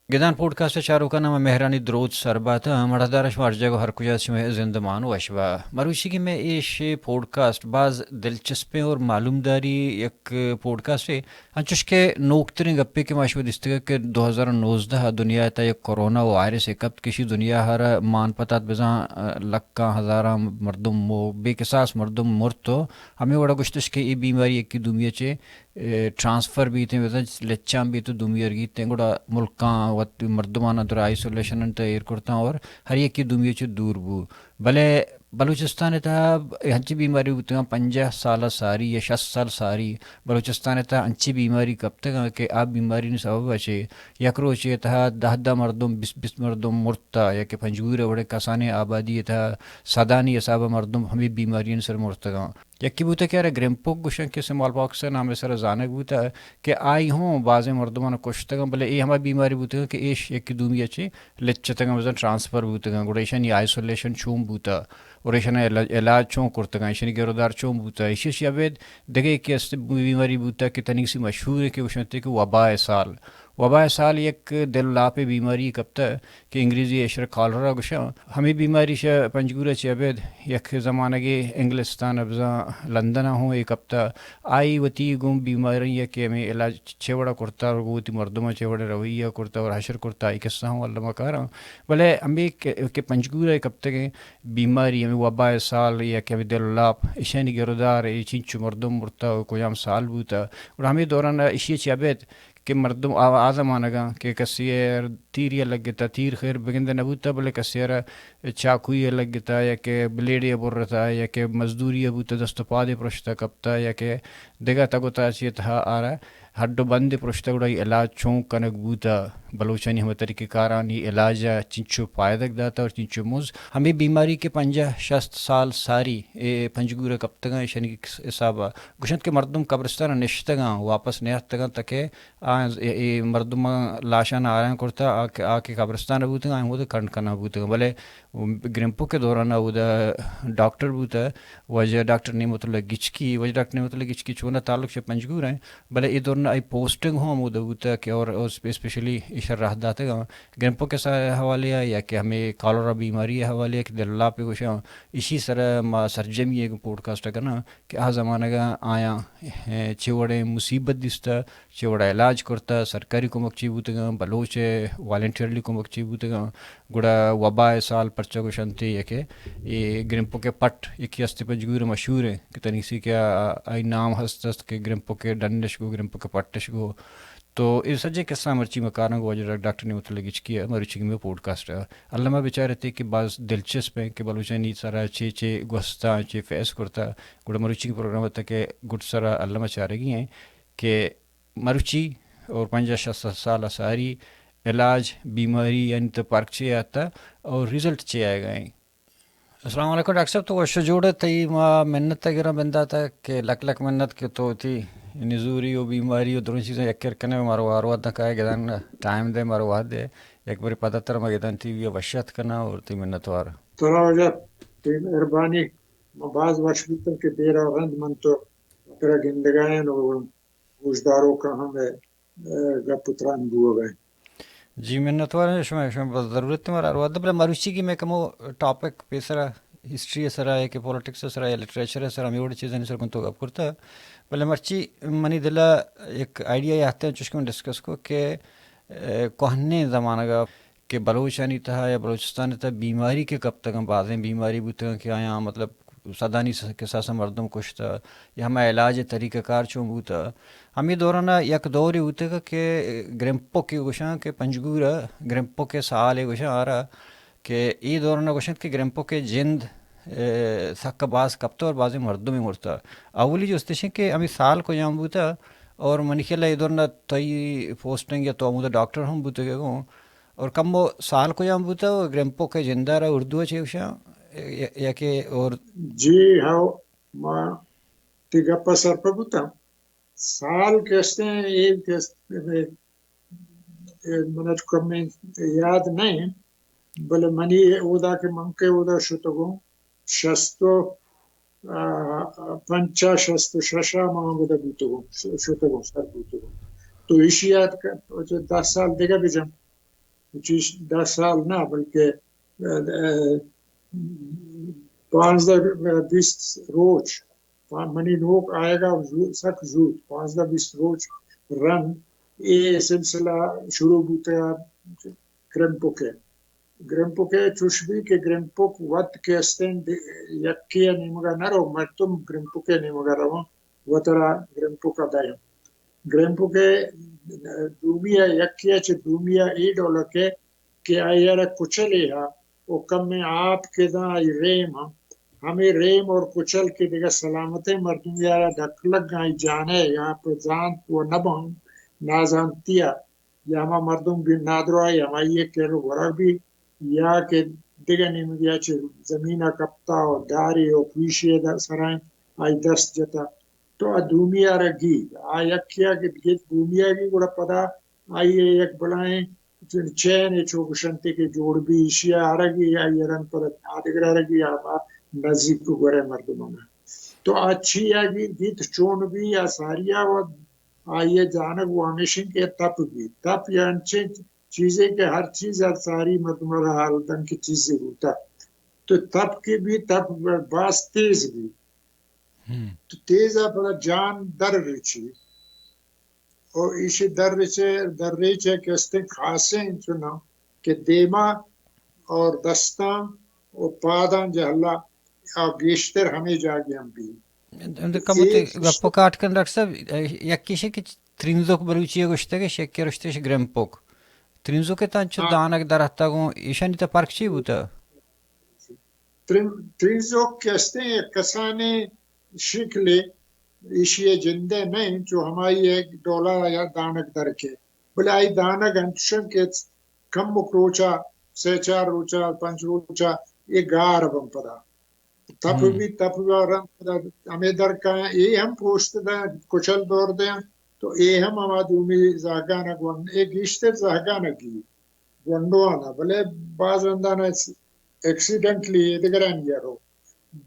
گدان پوڈکاسٹ ءِ چاروکاں ما مہرانی دروت سر بات۔ مڑاہدار شما ہر جاگہ و ہر کجا شما زندمان وش با۔ مروچی کہ مئے ایش پوڈکاسٹ باز دلچسپیں اور معلومداری یک پوڈکاسٹے۔ انچوش کہ نوکتریں گپے کہ ما شما دیستگ کہ دو ہزار نوزدہ ءَ دنیا ءِ تہا یک کرونا وائرسے کپت کہ اشی دنیا ءَ را مان پتات بزاں لکاں ہزاراں مردم و بے کساس مردم مرت و ہمے وڑا گوشتش کہ اے بیماری یکی دومی ءَ چہ اے، ٹرانسفر بیت، بزاں لچان بیت و دومی ءَ را گیت، گڑا ملکاں وت مردماناں درا آئسولیشن ءِ تہا ایر کرتاں اور ہر یکے دومی ءَ چہ دور بو۔ بلے بلوچستان ءِ تہا ہنچیں بیماری بوتگاں پنجاہ سال ءَ ساری یا شست سال ساری بلوچستان ءِ تہا انچیں بیماری کپتگاں کہ آ بیماری ءِ سبب ءَ چہ یک روچے ءِ تہا دہ دہ مردم، بیست بیست مردم مرتا یا کہ پنجگور ءِ وڑیں کسانیں آبادی ءِ تہا سدانی حساب ءَ مردم ہمے بیماری ءِ سر مرتگاں۔ یکے بوتہ کہ آرا گرمپوک گوشن کہ سمال پاکس ءِ نام ءِ سرا زانگ بوتہ کہ آئی ہوں بازیں مردمان کشتگاں، بلے اے ہما بیماری بوتگاں کہ ایش یکے دومی ءَ چہ لچتگاں، بزاں ٹرانسفر بوتگاں، گڑا ایشانی آئسولیشن چون بوتہ اور ایشانا علا-، علاج چون کرتگاں، ایشانی گرودار چون بوتہ، ایشی ءَ چہ ابید دگہ یکے است بیماری بوتہ کہ تنیگسی مشہور ہے کہ گوشنتے کہ وبا سال۔ وبا سال یک دل لاپے بیماری کپتہ کہ انگریزی ءَ ایشرا کالرا گوشاں۔ ہمے بیماری شہ پنجگور ءَ چہ ابید یک زمانگے انگلستان ءَ بزاں لندن ءَ ہوں اے کپتہ۔ آئی وتی گوں بیماری ءَ کہ ہمے علاج چے وڑا کرتہ اور گوں وتی مردماں چے وڑیں رویہ کرتہ اور حشر کرتہ، آئی قصہ ہوں الما کاراں۔ بلے ہمے کہ، کہ پنجگور ءَ کپتگیں بیماری، ہمے وبا سال یا کہ ہمے دل لاپ، ایشانی گرودار اے چنچو مردم مرتہ اور کجام سال بوتہ اور ہمے دوران ءَ ایشی ءَ چہ ابید کہ مردم آ، آ زمانگاں کہ کسے ءَ تیرے ءَ لگتہ، تیر خیر بگندہ نہ بوتہ، بلے کسے ءَ را چاکوے ءَ لگتہ یا کہ بلیڈے ءَ برتہ یا کہ مزدوری ءَ بوتہ، دست و پادے پرشتہ کپتہ یا کہ دگہ تگ و تاچے ءِ تہا آرا ہڈ و بندے پرشتہ، گڑا اے علاج چون کنگ بوتہ؟ بلوچانی ہمے طریقہ کارانی علاج ءَ چنچو پائدگ داتہ اور چنچو مز؟ ہمے بیماری کہ پنجاہ شست سال ساری اے پنجگور ءَ کپتگاں، ایشانی حساب ءَ گوشنت کہ مردم قبرستان ءَ نشتگاں، واپس نیاتکگاں، تکہ آ، اے، اے مردماں لاشاں آران کرتہ، آ کہ، آ کہ قبرستان ءَ بوتگاں، آ ہمود کنڈ کناں بوتگاں۔ بلے گرمپوک ءِ دوران ءَ اودا ڈاکٹر بوتہ، واجہ ڈاکٹر نعمت اللہ گچکی، واجہ ڈاکٹر نعمت اللہ گچکی چونہ تعلق چہ پنجگور ءَ، بلے اے دوران ءَ آئی پوسٹنگ ہم اودا بوتہ کہ اور، اور اسپیشلی ایشر راہ داتگاں گرمپوک ءِ سا-، حوالے ءَ یا کہ ہمے کالرا بیماری ءِ حوالے ءَ کہ دل لاپ ءَ گوشاں، ایشی سر ءَ ما سرجمی ءَ پوڈکاسٹ ءَ کناں کہ آ زمانگ ءَ آیاں، اے، چے وڑیں مصیبت دیستہ، چے وڑا علاج کرتہ، سرکاری کمک چی بوتگاں، بلوچ ءِ والنٹیئرلی کمک چی بوتگاں، گڑا وبا ءِ سال پرچہ گوشنتے یا کہ اے گرمپوک ءِ پٹ یکے است پنجگور ءَ مشہور ایں کہ تنیگسی کہ آ-، آئی نام ہست است کہ گرمپوک ءِ ڈنش گو، گرمپوک ءِ پٹش گو۔ تو اے سجیں قصہ مرچی ما کاراں گوں واجہ ڈاکٹر نعمت اللہ گچکی ءَ مروچیگیں مئے پوڈکاسٹ ءَ۔ الما بچارتے کہ باز دلچسپ ایں کہ بلوچانی سرا چے چے گوستاں، چے فیس کرتہ، گڑا مروچیگیں پروگرام ءَ تک ءَ گڈ سرا الما چارگی ایں کہ مروچی اور پنجاہ شست سال ءَ ساری علاج، بیماری یعنی تو پرک چے آتہ اور رزلٹ چے آئیگا ایں۔ السلام علیکم ڈاکٹر صاحب، تو وش جوڑ ئے؟ تئی ما منت ءَ گراں بندات ءَ کہ لک لک منت کہ تو وتی نزوری و بیماری و درون چیزاں یک کر کنے، مارو ہر وھد کائے گدان ٹائم دے، مارو وھد دے۔ یک بری پدا ترا ما گدان ٹی وی ءَ وش اتک کناں اور تئی منت وار۔ ترا واجہ تئی مہربانی، ما باز وش بیتاں کہ دیرا رند من تو ترا گندگا ایں اور گوشداروکاں ہم اے، اے، گپ و تران بوگا ایں۔ جی، منتوار ایں شما، شما بس ضرورت ایں مارا ہر وھد۔ بلے مروچی کہ مئے کمو ٹاپک پیسرا ہسٹری ءِ سرا یا کہ پولیٹکس ءِ سرا یا لٹریچر ءِ سرا ہمے وڑیں چیزانی سر گوں تو گپ کرتہ۔ بلے مرچی منی دل ءَ یک آئیڈیا یے آتہ، چوش کہ من ڈسکس کو کہ، اے، کوہنیں زمانگ ءَ کہ بلوچانی تہا یا بلوچستان ءِ تہا بیماری کہ کپتگاں، بازیں بیماری بوتگاں کہ آیاں مطلب سدانی س-، کساس ءَ مردم کشتہ یا ہما علاج ءِ طریقہ کار چون بوتہ۔ ہمے دوران ءَ یک دورے بوتگ کہ گرمپوک ءَ گوشاں کہ پنجگور ءَ گرمپوک ءِ سال ءَ گوشاں آرا کہ اے دوران ءَ گوشنت کہ گرمپوک ءِ جند، اے، سک باز کپتہ اور بازیں مردمے مرتہ۔ اولی جست ایش ایں کہ ہمے سال کجام بوتہ اور منی خیال ءَ اے دوران ءَ تئی پوسٹنگ یا تو ہمودا ڈاکٹر ہم بوتگ ئے گوں۔ اور کمو سال کجام بوتہ و گرمپوک ءِ جند ءَ را اردو ءَ چے گوشاں؟ یا، یا کہ اور جی ہاؤ، ما تئی گپ ءَ سرپد بوتاں۔ سال کہ استیں، اے کہ است-، اے، اے من ءَ کمیں یاد نہ ایں، بلے منی اودا کہ من کہ اودا شتگوں، شست و، آ، پنچ ءَ شست و شش ءَ من اودا بوتگوں، ش-، شتگوں، سر بوتگوں۔ تو ایشی ءَ ک-، دہ سال دگہ بجن۔ چیش دہ سال نہ، بلکہ، ء، ء، پانزدہ، ء، بیست روچ، پا-، منی نوک آیگا زو-، سک زوت، پانزدہ بیست روچ رند اے سلسلہ شروع بوتگ گرمپک ء۔ گرمپک ء چوش بی کہ گرمپک وت کہ استیں د-، یکے ء نیمگا نہ رو، مردم گرمپک ء نیمگا رواں، وترا گرمپک ء دئیں۔ گرمپک ء دومی ء یکے ء چہ دومی ء اے ڈول ء کہ کہ آئی ء را کچلے ہا و کمیں آپ کہ داں آئی ریم ہم، ہمے ریم اور کچل کہ دگہ سلامتیں مردمے ء را دکلگ آئی جان ء یا پہ زانت و نہ باں نازانتی ء یا ہما مردم بی نادراہ یا ہمائی ء کر و گورگ بی یا کہ دگہ نیمگے ء چہ زمین ء کپتا و دارے و پویشے ء سرا انت، آئی دست جتا تو آ دومی ء را گی، آ یکے ء گت دومی ء گی گڑا پدا آئی ء یک بلاہیں چین چو گشنتے کہ جوڑ بی ایشی ء آرگی آئی ء رند پدا آدگر آرگی آ نزیک گورے مردماں۔ تو آ چی ء گی-، گیت چون بی آ ساری ء و آئی ء جانگ و ہمیشن کہ تپ بی۔ تپ یا انچیں چیزے کہ ہر چیز ہر ساری مردم را حال دن کہ چیزے بوتا۔ تو تپ کہ بی تپ باز تیز بی۔ تو تیز ء پدا جان در رچی۔ و ایشی در ریچ ء، در ریچ ء کہ استیں خاصیں چناں کہ دیما اور دستاں و پاداں جہلا آ گیشتر ہمے جاگہاں بی۔ انت کم اے وتی گپ و کاٹ کن ڈاکٹر صاحب، یکیش کہ ترینزوک بلوچی ء گوشتگ، شکر اشتش گرمپک۔ ترینزوک ء تاں چو ہاں۔ دانگ در اتگ اوں، ایشانی تہ پرک چی بوتہ؟ ترین-، ترینزوک کہ استیں یک کسانیں شکلے ایشی ء جندے نہ انت، چو ہمائی ء ڈولا یا دانگ در کے۔ بلے آئی دانگ انچشن کہ کمک روچا، سے چار روچا، پنچ روچا، اے گار بن پدا۔ تپ ہم۔ بی تپ بی رند پدا ہمے در کایاں، اے ہم پوشت داں، کچل دور دیاں، تو اے ہم ہما دومی زہگانگ ون، اے گیشتر زہگانگی گونڈوانا، بلے باز رندانا ایکسیڈنٹلی ایدگرانی ء رو۔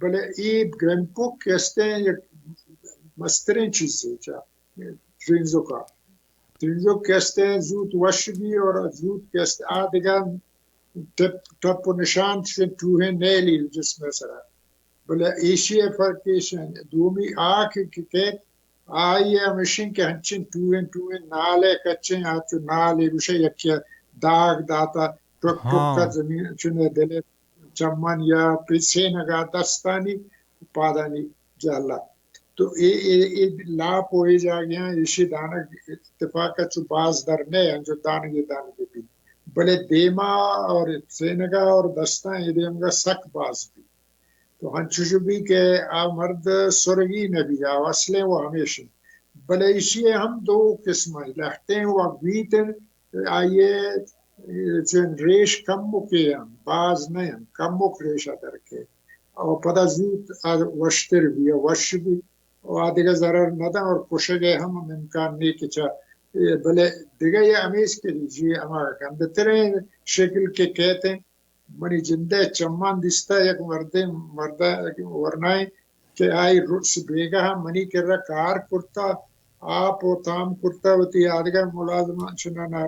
بلے اے گرمپک کہ استیں یک مستریں چیزے چا ترینزوکا۔ ترینزوک کہ استیں زوت وش بی اور زوت کہ است آ دگہ ٹپ، ٹپ و نشان چشیں ٹوہیں نیلی جسم ء سرا۔ بلے ایشی ء فرق ایش انت، دومی آ کہ، کہ کیت، آئی ء ہمیشن کہ ہنچیں ٹوہیں ٹوہیں نالے کچیں، آ چو نالے گوشے یکے ء داگ داتا، ٹک ٹک ہاں۔ ء زمین چنے دلے چمن یا پہ سینگا دستانی پادانی جہلا۔ تو اے، اے، اے لاپ و اے جاگہاں ایشی دانگ اتفاق ء چو باز در نہ انت، جو دانگے دانگے بی۔ بلے دیما اور سینگا اور دستاں اے دیمگا سک باز بی۔ تو ہنچوش بی کہ آ مرد سرگی نہ بی، آ اصلیں و ہمیش انت۔ بلے ایشی ء ہم دو قسم انت، لہتیں و بیت انت، آئی ء چن ریش کمکے انت، باز نہ انت، کمک ریش ء در کے۔ او پدا زوت آ وشتر بی، وش بی، و آ دگہ ضرر نہ داں اور کشگ ء ہم امکان نے کہ چا، بلے دگہ یہ ہمیش کہ جی ہما گندتریں شکل کہ کہتے ہیں، منی جندئے چماں دیستہ یک مردے، مردے ورنائیں کہ آئی رس بیگاہ منی کرا کار کرتہ، آپ و تام کرتہ، وتی آدگہ ملازماں چنانا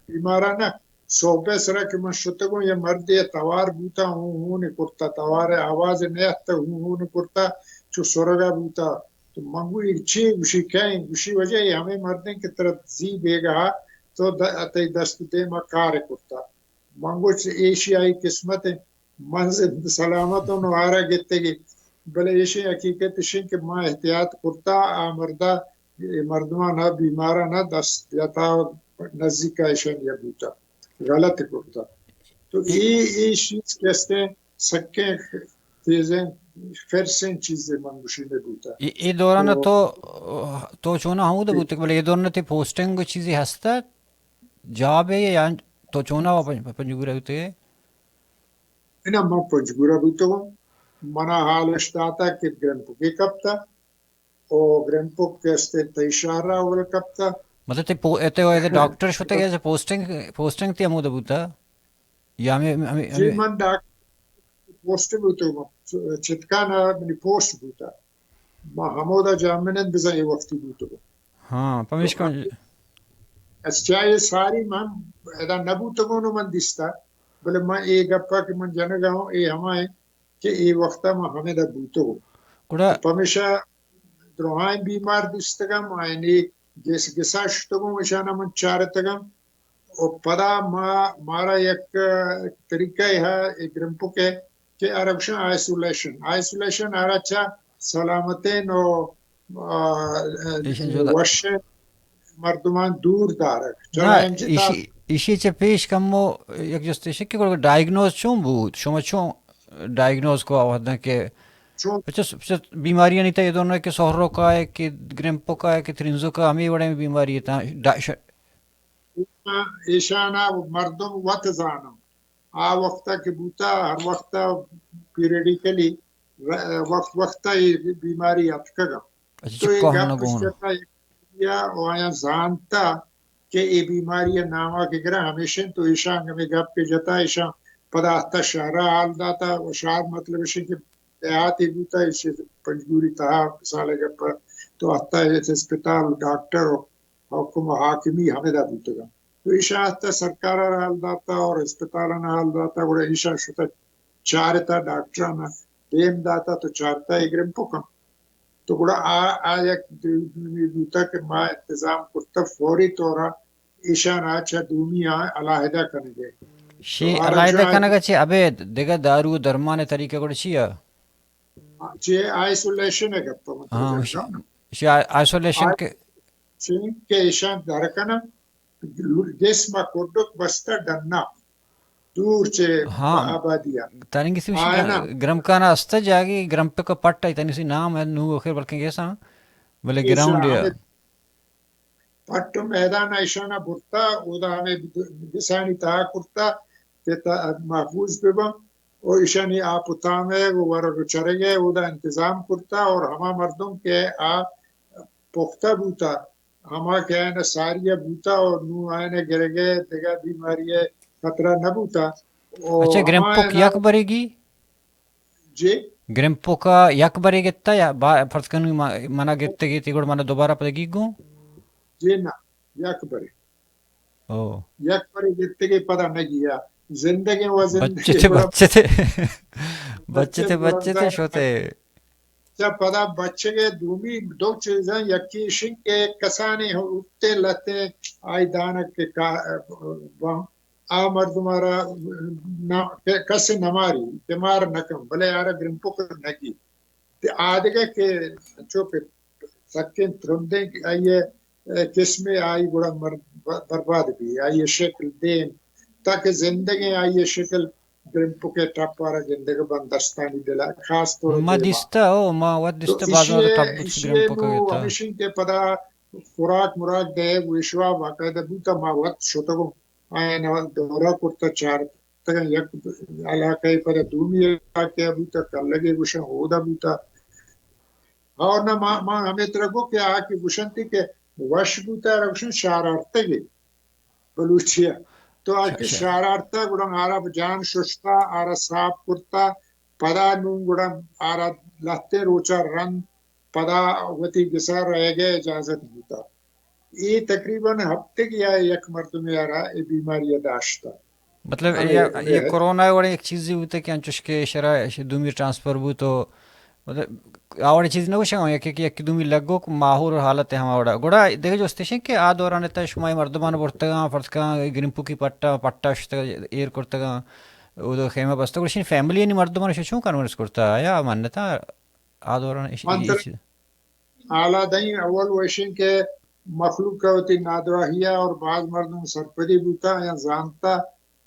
بیمارانہ سہبئے سرا کہ من شتگوں، یہ مردے توار بوتہ، ہوں ہوں کرتہ، توارئے آواز نیاتہ، ہوں ہوں کرتہ، چو سرگا بوتہ۔ تو من گوشی چی؟ گوشی کئیں؟ گوشی واجہ یہ ہمے مردیں کہ ترا زی بیگاہ تو د-، تئی دست دیما کار کرتہ۔ من گوشت، ایشی آئی قسمت انت، من زند سلامت اوں آرا گتگی، بلے ایشی حقیقت اشیں کہ ما احتیاط کرتا، آ مردا، اے مردمانا، بیمارانا دست دیتا، نزیکا ایشانی بوتا، غلط کرتا۔ تو اے، اے چیز کہ استیں سکیں تیزیں فرسیں چیزے من گوشی نہ بوتا۔ اے، اے دوران تو، تو، تو چونا ہمود بوتگ، بلے اے دوران تئی پوسٹنگ و چیزے ہستا؟ جاب ہے یا تو چونا و پنج-، پنجگورا بوتگے؟ انا من پنجگورا بوتگوں۔ منا حال اش داتا کہ گرمپکے کپتا۔ او گرمپک کہ استے تئی شہرا اول کپتا۔ مطلب تئی پو-، اے تئی، اے تئی ڈاکٹر شتگے، ایسے پوسٹنگ، پوسٹنگ تئی ہمودا بوتا؟ یا ہمیں، ہمیں، جی، ہمیں من ڈاکٹر پوسٹ بوتگوں۔ چتکانا منی پوسٹ بوتا۔ ما ہمودا جامنند بزاں اے وقتی بوتگوں۔ ہاں، پمیشکا تو اچھا، اے ساری من ادا نہ بوتگوں، من دیستا، بلے من اے گپا کہ من جنگا ہوں، اے ہما ہے کہ اے وقتا من ہمیدا بوتگوں۔ گڑا پمیشا درہائیں بیمار دیستگم، آیانی گس گسا شتگوں، اشانا من چارتگم۔ و پدا ما، مارا یک طریقہ ہے اے گرمپک ہے کہ آرا گوشن آئسولیشن۔ آئسولیشن آرا چا سلامتیں و، آ، ایشان جدا۔ وشیں مردمان دور دارگ۔ چرا نا، انچہ ایشی، ایشی چہ پیش کمو یک جست ایش کہ گڑا ڈائگنوز چون بوت؟ شما چون ڈائگنوز کو آ وھداں کہ چون پچس، پچس بیماریانی تہ اے دونوں کہ سہروکا ہے کہ گرمپکا ہے کہ ترنزوکا، ہمے وڑیں بیماری تاں ڈا-، ش- ایشانا مردم وت زاناں۔ آ وقتا کہ بوتا، ہر وقتا پیریڈیکلی ر-، وقت وقتا اے بیماری اتکگا۔ اچھا، تو اے چکا ہم گپ نہ گون۔ شتا یا و آیاں زانتا کہ اے بیماری ء ناما کہ گرا ہمیشن، تو ایشاں ہمے گپ کہ جتا، ایشاں پدا آتا شہرا حال داتا، و شہر مطلب ایشن کہ دیہاتے بوتا، ایشی پنجگوری تہا مثال گپ، تو آتا اسپتال، ڈاکٹر و حکم و حاکمی ہمیدا بوتگا۔ تو ایشاں آتا سرکارا حال داتا اور اسپتالاں حال داتا، گڑا ایشاں شتا چارتا، ڈاکٹراں دیم داتا تو چارتا اے گرمپکاں۔ تو گڑا آ، آ یک دومی بوتا کہ ما انتظام کرتا فوری طورا ایشان آ چہ دومی آ علیحدہ کنگے۔ شی تو آ علیحدہ رجوع کنگا چی ابید دگہ دارو درمان طریقہ گڑا چی آ؟ چی آئسولیشن ہے گپا مطلب ہاں، ہے۔ شی، شی آ-، آئسولیشن آ-، کے چین کہ ایشان درکنن، جسم ء کڈک بستہ ڈنا دور چہ ہاں، آبادی ء۔ تنگی سی آیانا گرمکان ء است جاگے گرمپک ء پٹ ء تنگی سی نام ء نو اخر بلکیں گیساں، بلے ایشاں گراؤنڈ ء۔ ہمے پٹ ء میدان ء ایشاں برتا، اودا ہمے گسانی تہا کرتا کہ تا-، محفوظ بہ باں۔ و ایشانی آپ و تام ء و ورگ و چرگ ء اودا انتظام کرتا اور ہما مردم کہ آ پختہ بوتا، ہما کہ آیان ساری ء بوتا و نوں آیان گرگ ء دگہ بیماری ء خطرہ نہ بوتا۔ و اچھا، ہما گرمپک آیان یک بریگی؟ جی؟ گرمپک ء یک برے گتا یا با-، فرض کن ما-، منا گتگی تی گڑ منا دوبارہ پدگی گوں؟ جی نہ، یک برے۔ او۔ یک برے گتگے پدا نہ گیا۔ زندگیں و زندگیں بچتے، گڑا بچتے۔ بچتے، بچتے، بچتے گڑا شوتے۔ چا پدا بچگے دومی دو چیزاں، یکی ایشن کہ کسانی اتے لتے آئی دانک کہ کا-، آ مردم را نہ، کس نہ ماری، بیمار نہ کن، بلے آرا گرمپک نہ گی۔ تے آدگہ کہ چو کہ سکیں ترندیں آئی ء قسمے آئی گڑا مر-، برباد بی، آئی ء شکل دیم، تاکہ زندگیں آئی ء شکل گرمپک ء ٹپ ء را گندگ بندستانی دل ء خاص طور ء ما دیما۔ دیستہ، او، ما وت تو دیستہ، باز ایشی وقت ء، ٹپ بوت ایشی ء گرمپک ء نوں گتا۔ ہمیشن کہ پدا خوراک مراک دئیگ و ایشوا باقاعدہ بوتا، ما وت شتگوں آیاں دورہ کرتا، چارتگاں یک علاقہ ء پدا دومی علاقہ ء بوتا، کلگے گوشاں اودا بوتا۔ اور نہ ما، ما ہمے ترا گو کہ آ کہ گوشنتی کہ وش بوتا، را گوشن شارارتگے بلوچی ء۔ تو آ کہ شارارتا، گڑا آرا جان ششتا، آرا صاف کرتا، پدا نوں گڑا آرا لہتے روچا رند، پدا وتی گسا رہگے اجازت بوتا۔ اے تقریباً ہفتگ یا یک مردمے ء را اے بیماری ء داشتہ۔ مطلب، ہمے، اے، ہمے اے ہے۔ کرونا وڑیں یک چیزے بوتہ کہ انچوش کہ شرا دومی ٹرانسفر بوت و، مطلب، آ وڑیں چیز نہ گوشاں، یک، یک، یک دومی لگوک ماحول و حالت ہما وڑا۔ گڑا دگہ جست ایش کہ آ دوران تہ شما اے مردمان برتگاں، فرض کن گرمپوکی پٹا، پٹا شتگ، ایر کرتگاں، او دو خیمہ بستگ، گڑا شین فیملی یعنی مردمان شو چون کنورس کرتا، یا منتا آ دوران ایش، من تر ایش۔ حالا دئیں اول و ایشیں کہ مخلوق ء وتی نادراہی ء اور باز مردم سرپدی بوتا یا زانتا،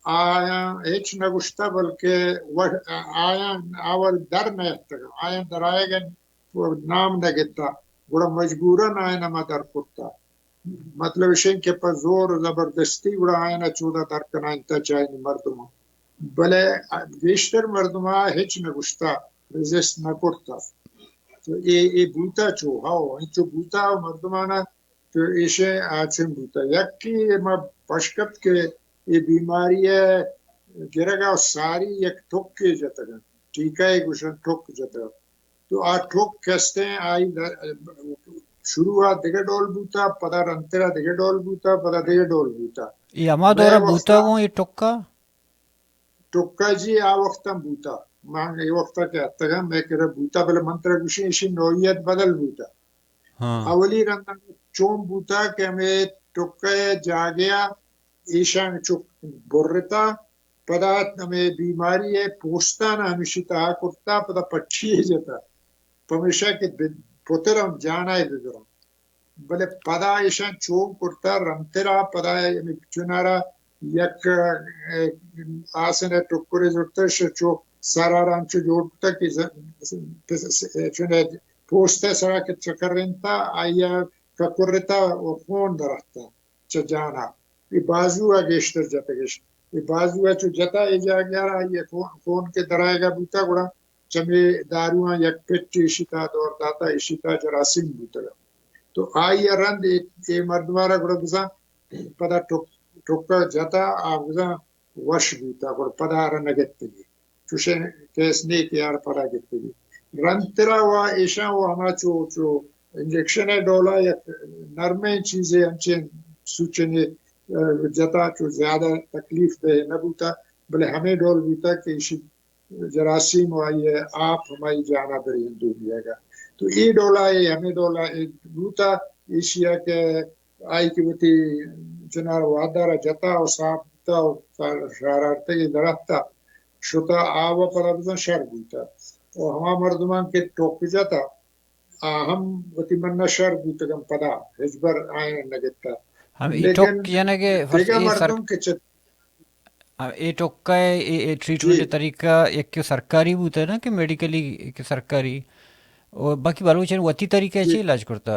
آیاں ہچ نہ گوشتا، بلکہ و-، آیاں اول در نہ اتکگ، آیاں در آیگ ء نام نہ گتا، گڑا مجبوراً آیاں ہما در کرتا۔ مطلب ایشیں کہ پہ زور و زبردستی گڑا آیاں چودا در کنائینتا چہ آیانی مردماں۔ بلے گیشتر مردماں ہچ نہ گوشتا، ریزسٹ نہ کرتا۔ تو اے، اے بوتا چو، ہاو، انچو بوتا مردمانا تو ایشیں آچن بوتا۔ یکے ما پشکپت کہ اے بیماری ء گرگ ء ساری یک ٹکے جتگ انت، ٹیکہ ء گوشن ٹک جتگ۔ تو آ ٹک کستیں آئی در-، شروع ءَ دگہ ڈول بوتا، پدا رندترا دگہ ڈول بوتا، پدا دگہ ڈول بوتا۔ اے ہما دور ءَ بوتا گوں اے ٹکا؟ ٹکا جی آ وقت ہم بوتا۔ من اے وقت ءَ کہ اتگاں، مئے کرا بوتا، بلے من ترا گوشیں، ایشی نوعیت بدل بوتا۔ ہاں۔ اولی رند چون بوتا کہ ہمے ٹکا ءِ جاگہ ءَ ایشاں چو برتا، پدا ہمے بیماری ءِ پوستان ہمیشی تہا کرتا، پدا پٹی ءَ جتا، پمیشا کہ ب-، پتر ہم جانا ءَ ببراں۔ بلے پدا ایشاں چون کرتا، رندترا پدا ہمے چنارا یک، ءَ، آسن ءِ ٹکرے زرتش، چو سرا را انچو جوڑ کتا کہ ز-، ز-، چون پوست ءِ سرا کہ چکرینتا، آئی ءَ ککرتا و خون دراتکا چہ جانا۔ اے بازو ءَ گیشتر جتگش۔ اے بازو ءَ چو جتا، اے جاگہ ءَ را آئی ءِ خون، خون کہ درآیگا بوتا، گڑا چمے داروآں یک پٹے ایشی تہا دور داتا، ایشی تہا جراثیم بوتگا۔ تو آئی ءَ رند اے، اے مردمارا گڑا بزاں پدا ٹک-، ٹکا جتا، آ بزاں وش بوتا، گڑا پدا آرا نہ گپتگی۔ چوشیں کیس نے کہ آرا پدا گپتگی۔ رندترا و ایشاں و ہما چو، چو انجیکشن ءِ ڈولا یک نرمیں چیزے انچیں سوچنے، ءَ، جتا، چو زیادہ تکلیف دہ نہ بوتا، بلے ہمے ڈول بوتا کہ ایشی جراثیم و آئی ءِ آپ ہمائی جانا بریں دومی ءَ۔ تو اے ڈولا اے، ہمے ڈولا اے بوتا، ایشی ءَ کہ آئی کہ وتی چنار وادارا جتا و صاف بوتا و شرارتگی دراتکا، شتا آ و پدا بزاں شر بوتا۔ و ہما مردمان کہ ٹک جتا، آ ہم وتی منا شر بوتگن، پدا ہچبر آیان نگتا۔ ہم اے لیکن ٹک جنگ ءِ دگہ اے سر-، مردم کہ چہ ہم اے ٹک ءِ اے، اے ٹریٹمنٹ جی۔ طریقہ یک کہ سرکاری بوتا نا کہ میڈیکلی کہ سرکاری، و باقی بلوچ وتی طریقہ جی۔ چی علاج کرتا؟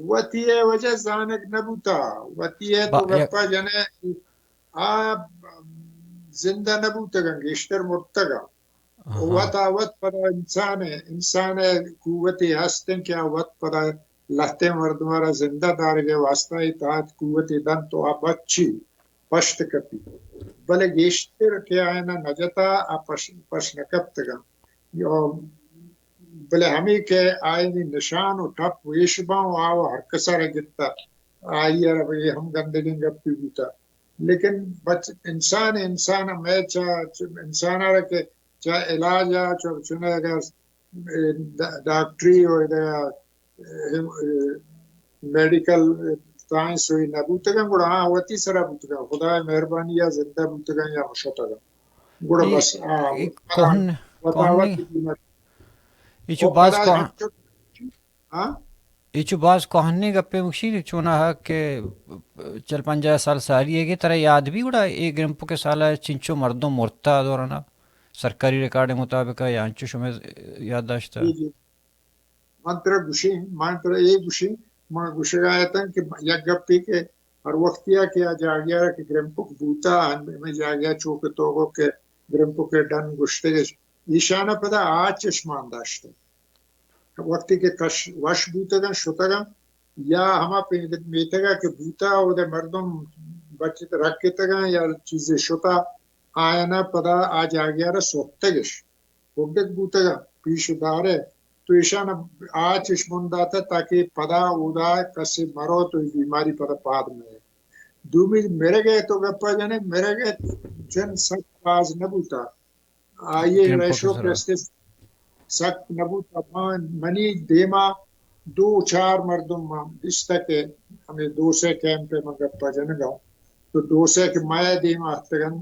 وتی ءِ وجہ زانگ نہ بوتا، وتی ءِ تو با-، یک گپا جنے آ زندہ نہ بوتگاں، گیشتر مرتگاں۔ آہا۔ وت آ وت پدا انسان ءِ، انسان ءِ قوتے ہست انت کہ آ وت پدا لہتیں مردمارا زندہ دارگ ءِ واسطہ اتحاد قوتے دنت و آ بچی پشت کپی۔ بلے گیشتر کہ آیانا نجتا آ پش، پش نہ کپتگاں۔ یا بلے ہمے کہ آیانی نشان و ٹپ ویش باں و آ و ہر کسا را گپتا، آئی ءَ را اے ہم گندگیں گپے بوتا۔ لیکن بچ انسان، انسان ءَ مئے چا، انسان ءَ را کہ چا علاج ءَ چو چنے اگر، اے، ڈا-، ڈاکٹری و ادا، اے، اے، میڈیکل سائنس و اے نہ بوتگاں، گڑا آ وتی سرا بوتگاں، خدا ءِ مہربانی ءَ زندہ بوتگاں یا شتگاں۔ گڑا اے، بس، آ، اے پدا کوہن-، وتا کوہنی، وت قیمت۔ اے چو او باز پدا کوہن-، ہنچو ہاں؟ اے چو باز کوہنیں گپے بگشی، چوناہا کہ چل پنجاہ سال ساری ئیگ ءَ، ترا یاد بی گڑا اے گرمپک ءِ سال ءَ چنچو مردم مرتا آ دورانا، سرکاری ریکارڈ ءِ مطابق ءَ یا انچو شمئے یادداشت ءَ؟ جی، جی۔ من ترا گوشیں، من ترا اے گوشیں، من گوشگا اتاں کہ یک گپے کہ ہر وقتیا کہ آ جاگہ ءَ را کہ گرمپک بوتا، ہمے جاگہ ءَ چو کہ تو گو کہ گرمپک ءِ ڈن گوشتگش، ایشانا پدا آ چشمان داشتگ۔ وقتی کہ کش وش بوتگاں، شتگاں، یا ہما پہ-، میتگا کہ بوتا، اودے مردم بچت رکتگاں یا چیزے شتا، آیانا پدا آ جاگہ ءَ را سوتگش، کڈک بوتگاں، پیش دارے، تو ایشان آ چشمن داتا تاکہ پدا اودا کسے مروت و بیماری پدا پاد مئے۔ دومی مرگ ءِ تو گپا جنے، مرگ ءِ جن سک باز نہ بوتا۔ آئی ءِ گرمپک ریشو سرا۔ پرستے سک نہ بوت۔ من، منی دیما دو چار مردم من دیستہ کہ ہمے دو سے کیمپ ءَ من گپا جنگا۔ تو دو سے کہ مئے دیما اتکگن،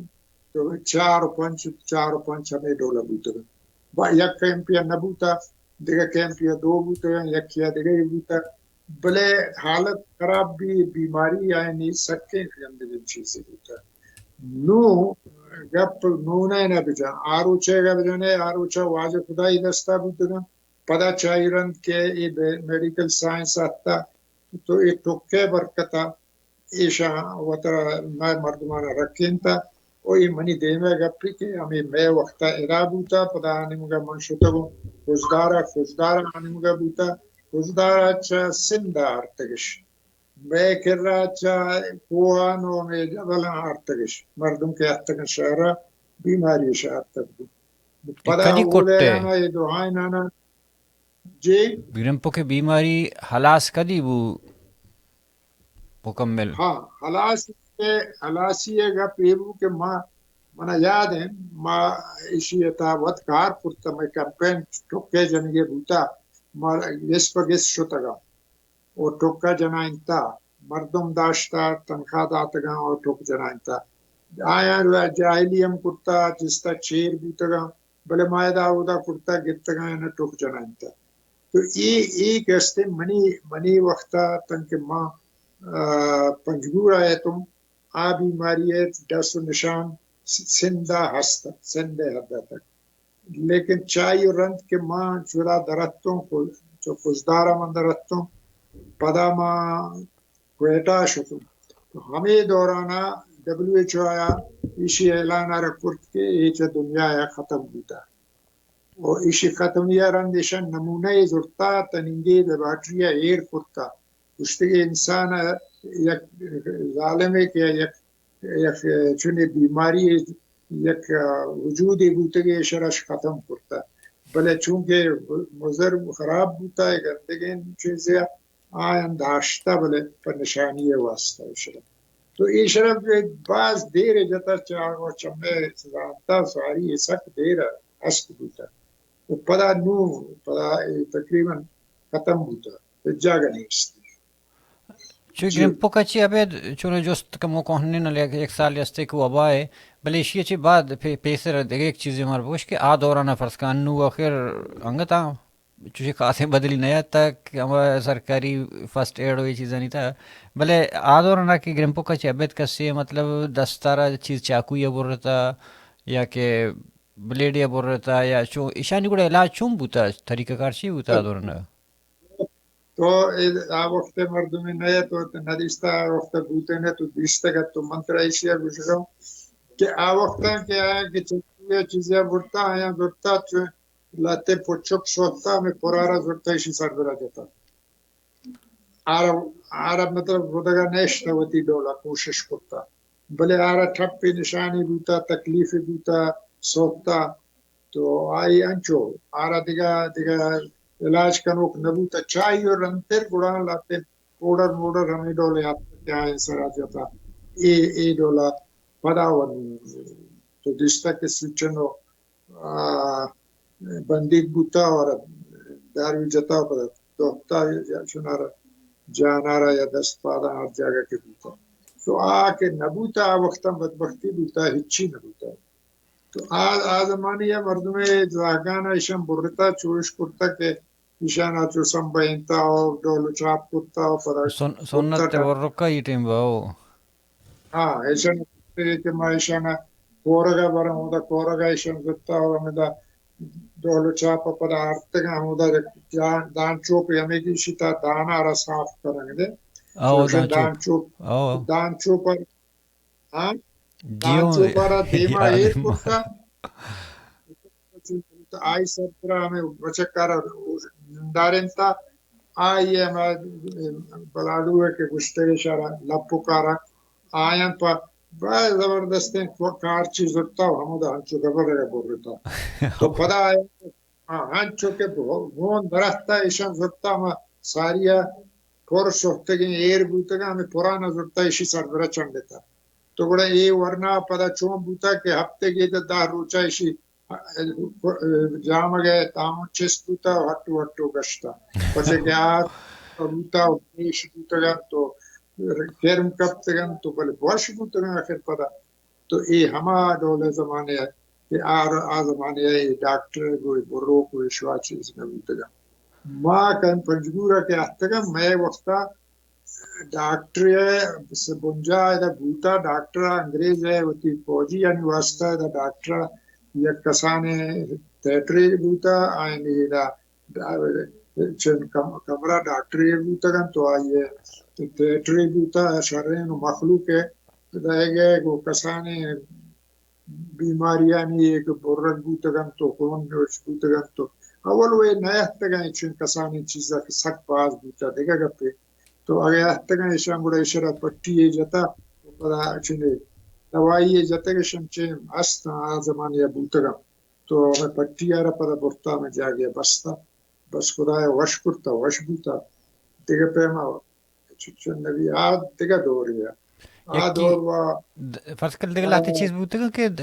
تو چار و پنچ، چار و پنچ ہمے ڈولا بوتگن۔ با یک کیمپیا نہ بوتا، دگہ کیمپیا دو بوتگن، یکیا دگہ بوتا۔ بلے حالت خراب بی، بیماری آیانی سکیں گندگیں چیزے بوتہ۔ نوں گپ نونئے نہ بجاں، آ روچئیگا بجنئے، آ روچا واجہ خدائی دستا بوتگاں۔ پدا چائی رند کہ اے بے-، میڈیکل سائنس آتہ، تو اے ٹکئے برکتا ایشاں وترا مئے مردمانا رکینتہ۔ و اے منی دیمئے گپے کہ ہمے مئے وقتا ادا بوتہ، پدا آ نیمگا من شتگوں خضدارا، خضدارا آ نیمگا بوتہ، خضدارا چہ سندھا آرتگش۔ مئے کرا چہ کوہان و ہمے جبلاں آرتگش۔ مردم کہ اتکن شہرا، بیماری اش آرتگ بوت۔ پدا کدی اولے کٹے؟ آنا اے دوہائیں نانا جی۔ گرمپک ءِ بیماری ہلاس کدی بو مکمل؟ ہاں، ہلاس ءِ، ہلاسی ءِ گپ اے بو کہ ما، منا یاد ایں، ما ایشی ءِ تہا وت کار کرتا، مئے کمپین ٹکے جنگے بوتا، ما گس پہ گس شتگا۔ و ٹکا جنائینتا، مردم داشتا، تنخواہ داتگاں و ٹک جنائینتا۔ آیاں را جاہلی ہم کرتا، جستا چیر بوتگاں، بلے ما ادا اودا کرتا، گپتگاں، اناں ٹک جنائینتا۔ تو اے، اے کہ استیں منی، منی وقتا تنکہ ما، آ، پنجگور آیتوں، آ بیماری ءِ ڈس و نشان س-، سندھ ءَ ہست، سندھ ءِ حد ءَ تک۔ لیکن چائی و رند کہ ما چدا دراتوں، خو-، چو خضدار ءَ من دراتوں، پدا ما کوئٹہ ءَ شتوں۔ تو ہمے دوران ءَ ڈبلیو ایچ او ءَ ایشی اعلان ءَ را کرت کہ اے چہ دنیا ءَ ختم بوتا۔ و ایشی ختمی ءَ رند ایشاں نمونہ ءَ زرتا، تنینگے لیبارٹری ءَ ایر کرتا۔ گوشتگی انسان ءَ یک ظالمے کہ یک، یک چنیں بیماری ءِ یک وجودے بوتگی، ایشرا اش ختم کرتا۔ بلے چونکہ مضر خراب بوتا، گندگیں چیزے آیاں داشتہ، بلے پہ نشانی ءِ واسطہ ایشرا۔ تو ایشرا باز دیر جتا، چہ آگو چمے زانتا ساری سک دیر ہست بوتا۔ و پدا نوں، پدا اے تقریباً ختم بوتا، ہچ جاگہ نیست۔ چو جی۔ گرمپک ءَ چی ابید چون جست کمو کوہنیں، نہ یک، یک سال ہستے کہ وبا ہے، بلے ایشی ءَ چی بعد پی-، پیسر دگہ یک چیزے مار بگوش کہ آ دوران ءَ فرض کن انو آخر انگت آ چوشیں خاصیں بدلی نہ اتک کہ ہما سرکاری فرسٹ ایڈ و اے چیزانی تھا، بلے آ دوران ءَ کہ گرمپک ءَ چی ابید کسے مطلب دستارا چیز چاقوئی ءَ برتا یا کہ بلیڈے ءَ برتا یا چون، ایشانی گڑا علاج چون بوتا، طریقہ کار چی بوتا آ دوران ءَ؟ تو اے آ وقت مردمے نہ ات، تو ندیستا، آ وقت بوتے نہ تو دیستگ ات، تو من ترا ایشی ءَ گوشگاں کہ آ وقت کہ آیا کہ چکویا چیزے برتا، آیا زرتا، چو لہتے پچک سوتا، ہمے پرارا زرتا، ایشی سربرا جتا۔ آرا، آرا مطلب ردگا نیشتا، وتی ڈولا کوشش کرتا۔ بلے آرا ٹپے نشانی بوتا، تکلیفے بوتا، سوتا۔ تو آئی انچو آرا دگہ، دگہ علاج کنوک نہ بوتا۔ چائی و رندتر گڑا لہتے پوڈر موڈر ہمے ڈولے آتک کہ آئیں سرا جتا۔ اے، اے ڈولا پدا ون تو دیستا کہ سوچن و آ، بندیگ بوتا و داروی جتا و پدا دوختا یا چونارا جانارا یا دست پاداں ہر جاگہ کہ بوتا۔ تو آ کہ نہ بوتا، آ وقتا بدبختی بوتا، ہچی نہ بوتا۔ تو آ، آ زمانے ءَ مردم زاگان ایشان برتا، چوش کرتا کہ ایشان آ چو سمبہینتا و ڈول و چاپ کرتا و پدا سن-، سنت برتا۔ تبرک ءَ ای ٹیم با او۔ ہاں، ایشان کہ ما ایشان کورگا برا، ہمودا کورگا ایشان زتا و ہمودا ڈول و چاپ پدا آرتگا، ہمودا جان، دان چوپ ہمے گیشی تا دانا را صاف کرنگ دے۔ او، تو ایشان دان چوپ۔ دان چوپ، او۔ دان چوپ ہاں؟ جی دان ہوں، چوپارا دیما یاد ایر ہے۔ کرتا۔ آئی سربرا ہمیں بچکارا نندارینتا۔ آئی ہما بلاڈو ہے کہ گشتگے شارا لپو کارا آیاں پہ بڑا زبردستیں کار چیز زرتا و ہمودا ہنچو گبر برتا۔ تو پدا آیا ہاں، انچو کہ گون درخت ء ایشاں زرتا، ہما ساری ء پر شہتگیں ایر بوتگاں، ہمے پران ء زرتا، ایشی سربرا چنڈتا۔ تو گڑا اے ورنا پدا چون بوتا کہ ہفتگے دہ روچا ایشی جامگ ء تامن چست بوتا و ہٹو ہٹو گشتا۔ پرچہ کہ آ بوتا و پیش بوتگاں تو گرم کپتگاں تو بلے وش بوتگاں آخر پدا۔ تو اے ہما ڈول ء زمانے ء کہ آ، آ زمانے ء اے ڈاکٹر گوں اے بروک و اے شوا چیز نہ بوتگاں۔ ما کن پنجگور ء کہ اتکگاں، مئے وقت ء ڈاکٹر ء بنجاہ ادا بوتا، ڈاکٹر ء انگریز ء وتی فوجی یعنی واسطہ ادا ڈاکٹر ء یک کسانیں تھیٹرے بوتا، آئین ادا چن کم-، کمرہ ڈاکٹرے بوتگ انت و آئی ء تھیٹرے بوتگ، شریں مخلوق ء دئیگ ء گوں کسانیں بیماریانی ایک برگ بوتگ انت و خون نوش بوتگ انت و اول وے نیاتکگ انت چن کسانیں چیزا کہ سک باز بوتگ۔ دگہ گپے تو اگہ اتکگ انت ایشاں گڑا ایشرا پٹی یے جتگ و پدا چنے دوائی یے جتگ، ایشاں چے است آ زمانے ء بوتگ انت۔ تو ہمے پٹی ء را پدا برتا ہمے جاگہ ء بستا۔ بس خدایا وش کرتا، وش بوتا، دگہ پیما چ-، چون نبی آ دگہ دورے۔ آ یکی دور وا د-، فرض کن دگہ لہتے چیز بوتگاں کہ د-،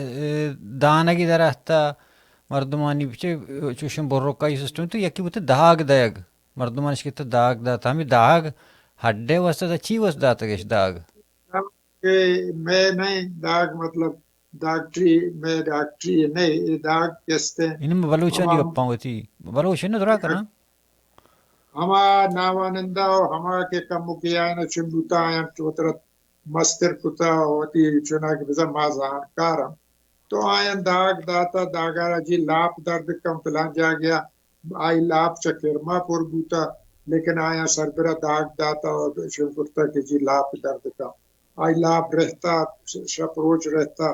دانگی درہتا مردمانی چہ چوشیں برکائی سسٹم تو یکی بوتہ داگ دئیگ، مردمانش کہ داگ دات، ہمے داگ ہڈے واسطہ دا چی واسطہ داتگش داگ؟ کہ مئے نئیں داگ، مطلب ڈاکٹری، مئے ڈاکٹری نئیں، اے داگ کستے یعنی بلوچانی ہما گپاں وتی بلوچ نہ درا کنا۔ ہما ناوانندہ و ہما کہ کمکے آیاں چون بوتا، آیاں وترا مستر کتا و وتی چنا کہ بزاں ما زانتکاراں۔ تو آیاں داگ داتا، داگارا جی لاپ درد کن فلان جاگیا، آئی لاپ چہ کرما پر بوتا، لیکن آیاں سربرا داگ داتا و شروع کرتا کہ جی لاپ درد کن۔ آئی لاپ رہتا، شپ روچ رہتا،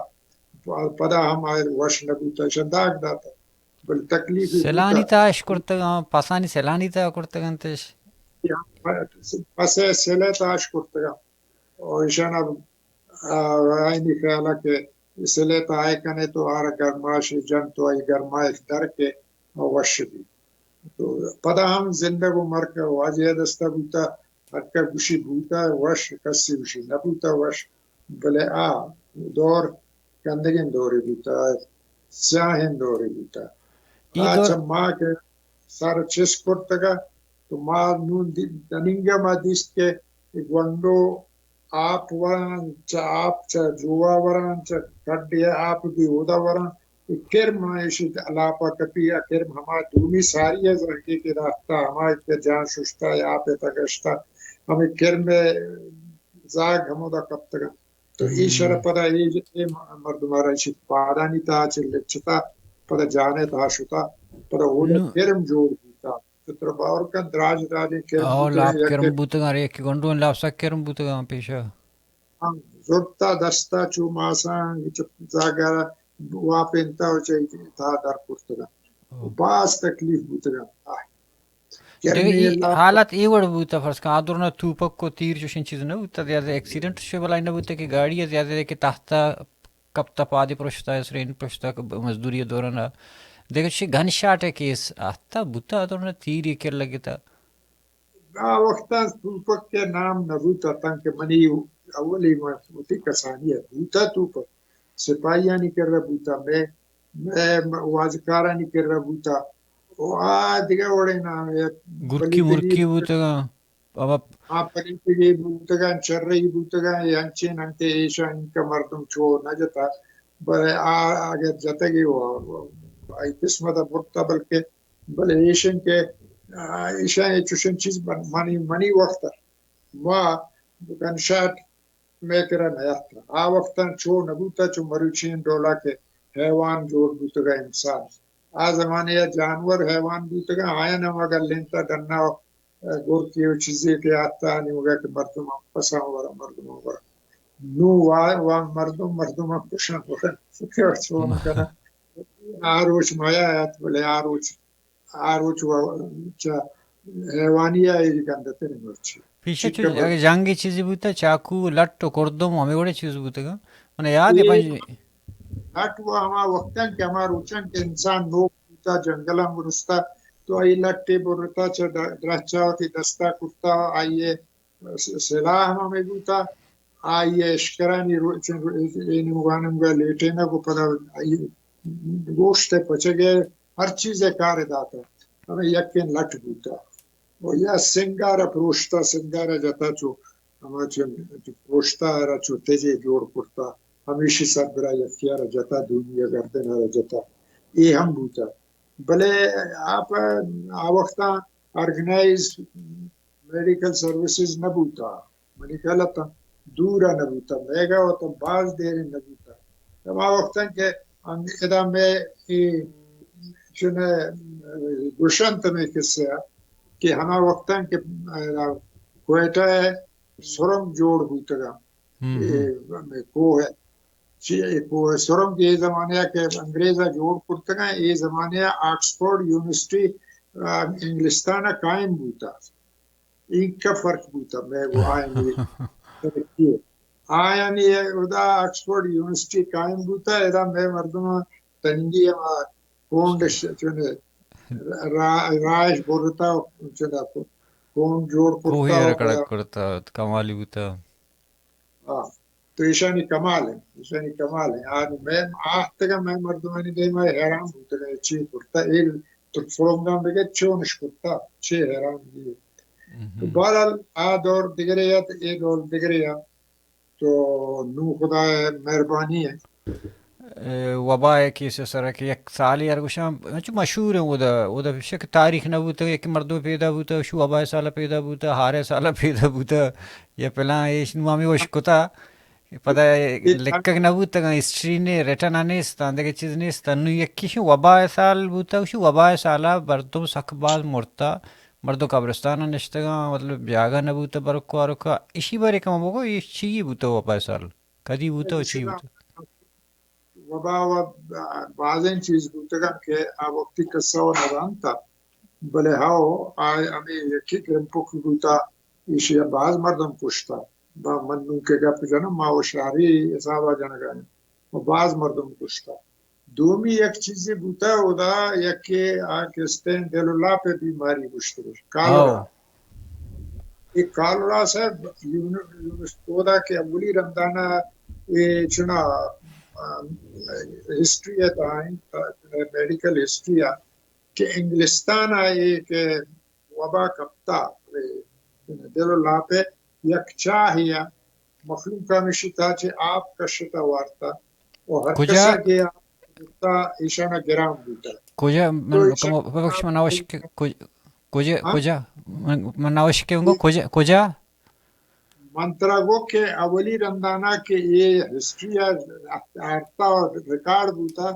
پدا ہم آئی وش نہ بوتا، ایشاں داگ داتا۔ بل تکلیف سلانی تا اش کرتگاں، پسانی سلانی تا کرتگنتش۔ پسے سلے تا اش کرتگاں۔ و ایشاں آئینی خیال کہ سلے تا آئے کنے تو آرا گرماش جن تو آئی گرمائش در کے وش بی۔ تو پدا ہم زندگ و مرگ واجہ دستا بوتا، ہر کا گوشی بوتا وش، کسی گوشی نہ بوتا وش۔ بلے آ دور گندگیں دورے بوتا، سیاہیں دورے بوتا۔ آ چہ ما کہ سر چست کرتگا، تو ما نون دی-، دننگا ما دیست کہ گونڈو آپ وراں، چہ آپ چہ جوا وراں، چہ کڈے آپ بی اودا وراں۔ اے کرم ایشی علاپا کپی، آ کرم ہما دومی ساری ء زہگے کہ داختا، ہما کہ جان ششتا یا آپ ء تگشتا، ہمیں کرم ء زاگ ہمودا کپتگا۔ تو اے شر پدا اے، اے مردم ء را ایشی پادانی تہا چہ لچتا، پدا جان ء تہا شتا، پدا اودا کرم جوڑ بوتا۔ تو ترا باور کن دراج دراجیں کرم او بوتگاں، لاپ یک کرم بوتگاں، ریک گنڈو لاپ سک کرم بوتگاں پیشا۔ ہم زرتا دستا چو ماساں چہ زاگا واپینتا و چہ تہا در کرتگاں۔ او۔ باز تکلیف بوتگاں۔ آہ۔ دگہ گرمی ای اللہ۔ حالت ای وڑ بوتا، فرض کن آ دورنا توپک و تیر چوشیں چیز نہ بوتا، زیادہ ایکسیڈنٹ شو بلائی نہ بوتا کہ گاڑی زیادہ کہ تحت کپتا پادے پرشتا، سرین پرشتا، مزدوری دوران۔ دگہ چی گن شاٹ ء کیس آتا بوتا، آ دوران تیر ء کر لگتا۔ آ وقتا توپک ء نام نہ بوتا، تنکہ منی اولی من وتی کسانی ء بوتا توپک۔ سپاہیانی کرا بوتا، مئے، مئے واجکارانی کرا بوتا۔ و آ دگہ وڑیں نام ء گرکی مرکی بوتگاں۔ بابا۔ آ پلیتگے بوتگاں، چرئی بوتگاں، اے انچیں انت کہ ایشاں انکہ مردم چو نہ جتا، بلے آ اگہ جتگے و آئی قسمت ء برتا، بلکہ، بلے ایشن کہ، آ، ایشاں اے چوشیں چیز من-، منی، منی وقت ء ما گن شاٹ مئے کرا نیاتکاں۔ آ وقتاں چو نبوتا، چو مروچی ڈولا کہ حیوان جوڑ بوتگا انسان۔ آ زمانے ء جانور حیوان بوتگاں، آیاں ہم اگاں لینتا ڈنا و گرکے و چیزے کہ آتا، نیمگا کہ مردم ہم پساں ورا، مردم ہم ورا۔ نوں وا-، وا مردم، مردم ہم کشاں ورا۔ چون کناں؟ آ روچ میا ات، بلے آ روچ آ روچ و چہ حیوانی ء اے گندتر مرچی۔ پیشہ چو اگہ جنگی چیزی بوتا، چاکو، لٹ و کردم و ہمے وڑے چیز بوتگاں۔ من یاد ہے اے پنج لٹ و ہما وقتاں کہ ہما روچاں کہ انسان نوک بوتا، جنگلاں برستا، تو آئی لٹے برتا، چہ د-، درچا وتی دستا کرتا، آئی س-، سلاح ہم ہمے بوتا، آئی ء اشکرانی رو-، چون رو-، اے نیمگا نیمگا لیٹینگ و پدا آئی گوشت ء پچگ ء ہر چیز ء کار ء داتا۔ ہمے یکیں لٹ بوتا۔ و یا سنگار ء پروشتا، سنگار ء جتا چو، ہما چون پروشتا ء را چو تجے جوڑ کرتا، ہمیشی سربرا یکی ء را جتا، دومی ء گردن ء را جتا۔ اے ہم بوتا۔ بلے آ پہ آ وقتاں آرگنائز میڈیکل سروسز نہ بوتا، منی خیال ء تاں دور ء نہ بوتا، میگا وتا باز دیریں نہ بوتا۔ ہما وقتاں کہ ہم ادا مئے اے چون گوشنت ہمے قصہ ء کہ ہما وقتاں کہ کوئٹہ ء سرنگ جوڑ بوتگاں، ہم، اے ہم۔ ہمے کوہ ء چی، اے کوہ سرنگ اے زمانے ء کہ انگریز ء جوڑ کرتگاں، اے زمانے ء آکسفورڈ یونیورسٹی، آ، انگلستان ء قائم بوتا۔ اینکا فرق بوتا، مئے گو آیانی ترقی ء۔ آیانی ادا آکسفورڈ یونیورسٹی قائم بوتا، ادا مئے مردم تنگی ہما کونڈ ش-، چونے را-، راہش برتا، چدا کو-، کون جوڑ کوہی کرتا، کرتا، کمالی بوتا۔ ہاں، تو ایشانی کمال ہے، ایشانی کمال ہے۔ آ میں آہتگا، میں مردمانی دیما حیران بوتگا، چی کرتا، اے تو فلونگان بگے چونش کرتا، چی حیران دی۔ تو بہرحال آ دور دگرے ات، اے دور دگرے ات۔ تو نوں خدا ءِ مہربانی ہے۔ اے، وبا ءِ کیس ءِ سرا کہ یک سالے ہر گوشاں، انچو مشہور ہیں اودا، اودا شک تاریخ نہ بوتا، یک مردم پیدا بوتا، شو وبا ءِ سال پیدا بوتا، ہارے سال پیدا بوتا، یا پلاں ایش نوں ہمیں وش کتا، پدا لکھگ نہ بوتا، ہسٹری نے، ریٹن نیست، دگہ چیز نیست، نوں یکی شو وبا ءِ سال بوتا، شو وبا ءِ سالا مردم سک باز مرتا، مردم قبرستان ءَ نشتگاں، مطلب، جاگہ نہ بوتہ برک وارک ءَ۔ ایشی بارے کم بگو، ایش چی بوتہ وبا ءِ سال؟ کدی بوتہ و چی بوتہ؟ وبا و بازیں چیز بوتگاں کہ آ وقتی قصہ و نہ زانتا، بلے ہاو، آ ہمیں یکی گرمپک بوتا، ایشی ءَ باز مردم کشتا۔ با من نوں کہ گپ جنم، ما و شہری حسابا جنگا ایں۔ و باز مردم کشتا۔ دومی یک چیزے بوتا، اودا یکے آ کہ استیں دل و لاپ بیماری گوشتگش، کالرا۔ ہاں۔ اے کالرا صاحب یون-، یونس-، اودا کہ اولی رندانا اے چنا، آ، ہسٹری ہے تا، میڈیکل ہسٹری ہے کہ انگلستان اے کہ وبا کپتا، اے دل و لاپ یک چاہے ءَ مخلوق ہمیشی تا چہ آپ کشتا وارتا و ہر کجا؟ کسا کہ آپ گپتا ایشانا گران بوتا۔ کجا؟ تو من ایشان کم-، ببخش، من نوش کہ کج-، کجا؟ ہاں؟ کجا؟ من، من نوش کہ انگو اے کجا؟ کجا؟ من ترا گو کہ اولی رندانا کہ اے ہسٹری آرتا و ریکارڈ بوتا،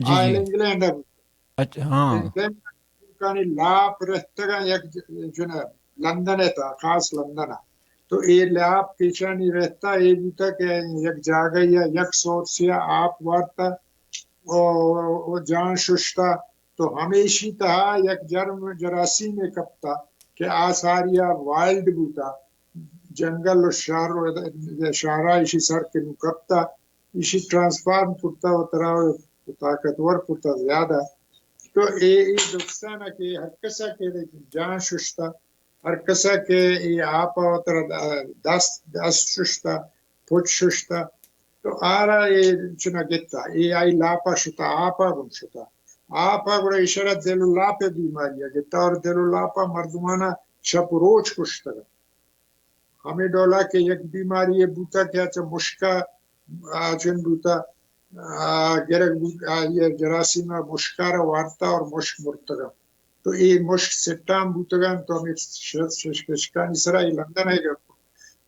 جی، آل جی۔ انگلینڈ بوتا۔ اچھا، ہاں۔ انگلینڈ مخلوقانی لاپ رہتگاں یک ج-، جن-، لندن ءِ تہا، خاص لندن ءَ۔ تو اے لاپ پیچانی رہتا اے بوتا کہ یک جاگہ یا یک سورس یا آپ وارتا و، و جان ششتا، تو ہمیشی تہا یک جرم جراثیم کپتا کہ آ ساری ءَ وائلڈ بوتا، جنگل و شہر و شہرا ایشی سر کہ نوں کپتا، ایشی ٹرانسفارم کرتا و ترا طاقتور کرتا زیادہ۔ تو اے، اے نقصان ہے کہ ہر کسا کہ جان ششتا، ہر کسا کہ اے آپ ءَ ترا دست، دست ششتا، پچ ششتا، تو آرا اے چنا گتا، اے آئی لاپا شتا، آپا گم شتا۔ آپا گڑا ایشرا دل و لاپ بیماری گتا اور دل و لاپا مردمانا شپ و روچ کشتگا۔ ہمے ڈولا کہ یک بیماری بوتا کہ اچھا مشکا، آ، چن بوتا، آ، گرگ بوت، آ، یہ جراثیم مشکا را وارتا اور مشک مرتگا۔ تو اے مشک سٹان بوتگان تو ہمے شش-، شش-، ششکانی سرا اے لندن ءِ گپ۔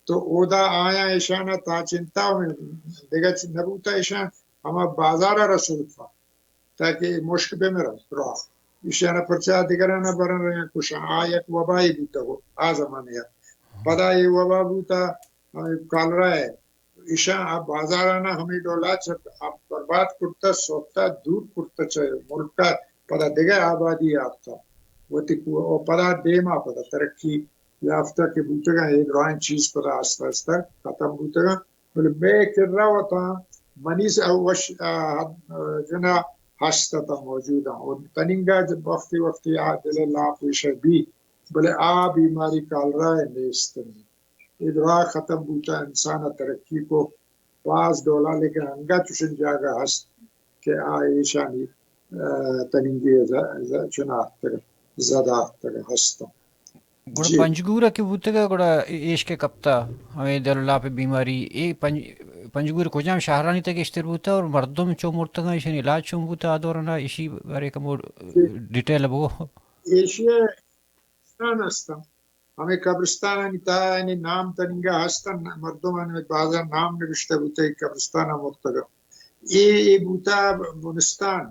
تو اودا آیاں ایشانا تا چنتا ہمے دگہ چ-، نہ بوتا ایشان ہما بازارا را سلفا۔ تاکہ اے مشک بہ مرنت، راہ۔ ایشانا پرچا دگرانا برن رہن کشاں۔ آ یک وبائے بوتگ آ زمانے ءَ۔ پدا اے وبا بوتا، ہمے کالرا ءِ۔ ایشاں آ بازارانا ہمے ڈولا چہ آ برباد کرتا، سوتا، دور کرتا چہ ملکا۔ پدا دگہ آبادی یافتا۔ وتی کو-، و پدا دیما پدا ترقی یافتہ کہ بوتگاں، اے درائیں چیز پدا آستہ آستہ ختم بوتگاں۔ بلے مئے کرا وتاں منی س-، وش-، آ، آ، جنا ہست اتاں، موجود آں۔ و تنینگا وقتی وقتی آ دل ءِ لاپ ایشہ بی، بلے آ بیماری کالرا ءِ نیست انت۔ اے دراہ ختم بوتا، انسان ءَ ترقی کو باز ڈولا، لیکن انگت چوشیں جاگہ ہست کہ آ ایشانی، آ، تنینگی ز-، ز-، چنا آتکگ، زد آتکگ ہست انت۔ گڑا جی۔ پنجگور ءَ کہ بوتگ ءَ، گڑا اے-، ایش کہ کپتا، ہمے دل و لاپ بیماری، اے پنج-، پنجگور کجام شہرانی تہ گیشتر بوتا اور مردم چون مرتگاں، ایشانی علاج چون بوتا آ دوران ءَ، ایشی بارے کمو جی۔ ڈیٹیل بگو۔ ایشی قبرستان ہستاں۔ ہمے قبرستانانی تہا یعنی نام تنینگا ہستن، مردمانی بازا نام نبشتہ بوتا، اے قبرستان ءَ مرتگاں۔ اے، اے بوتا بنستان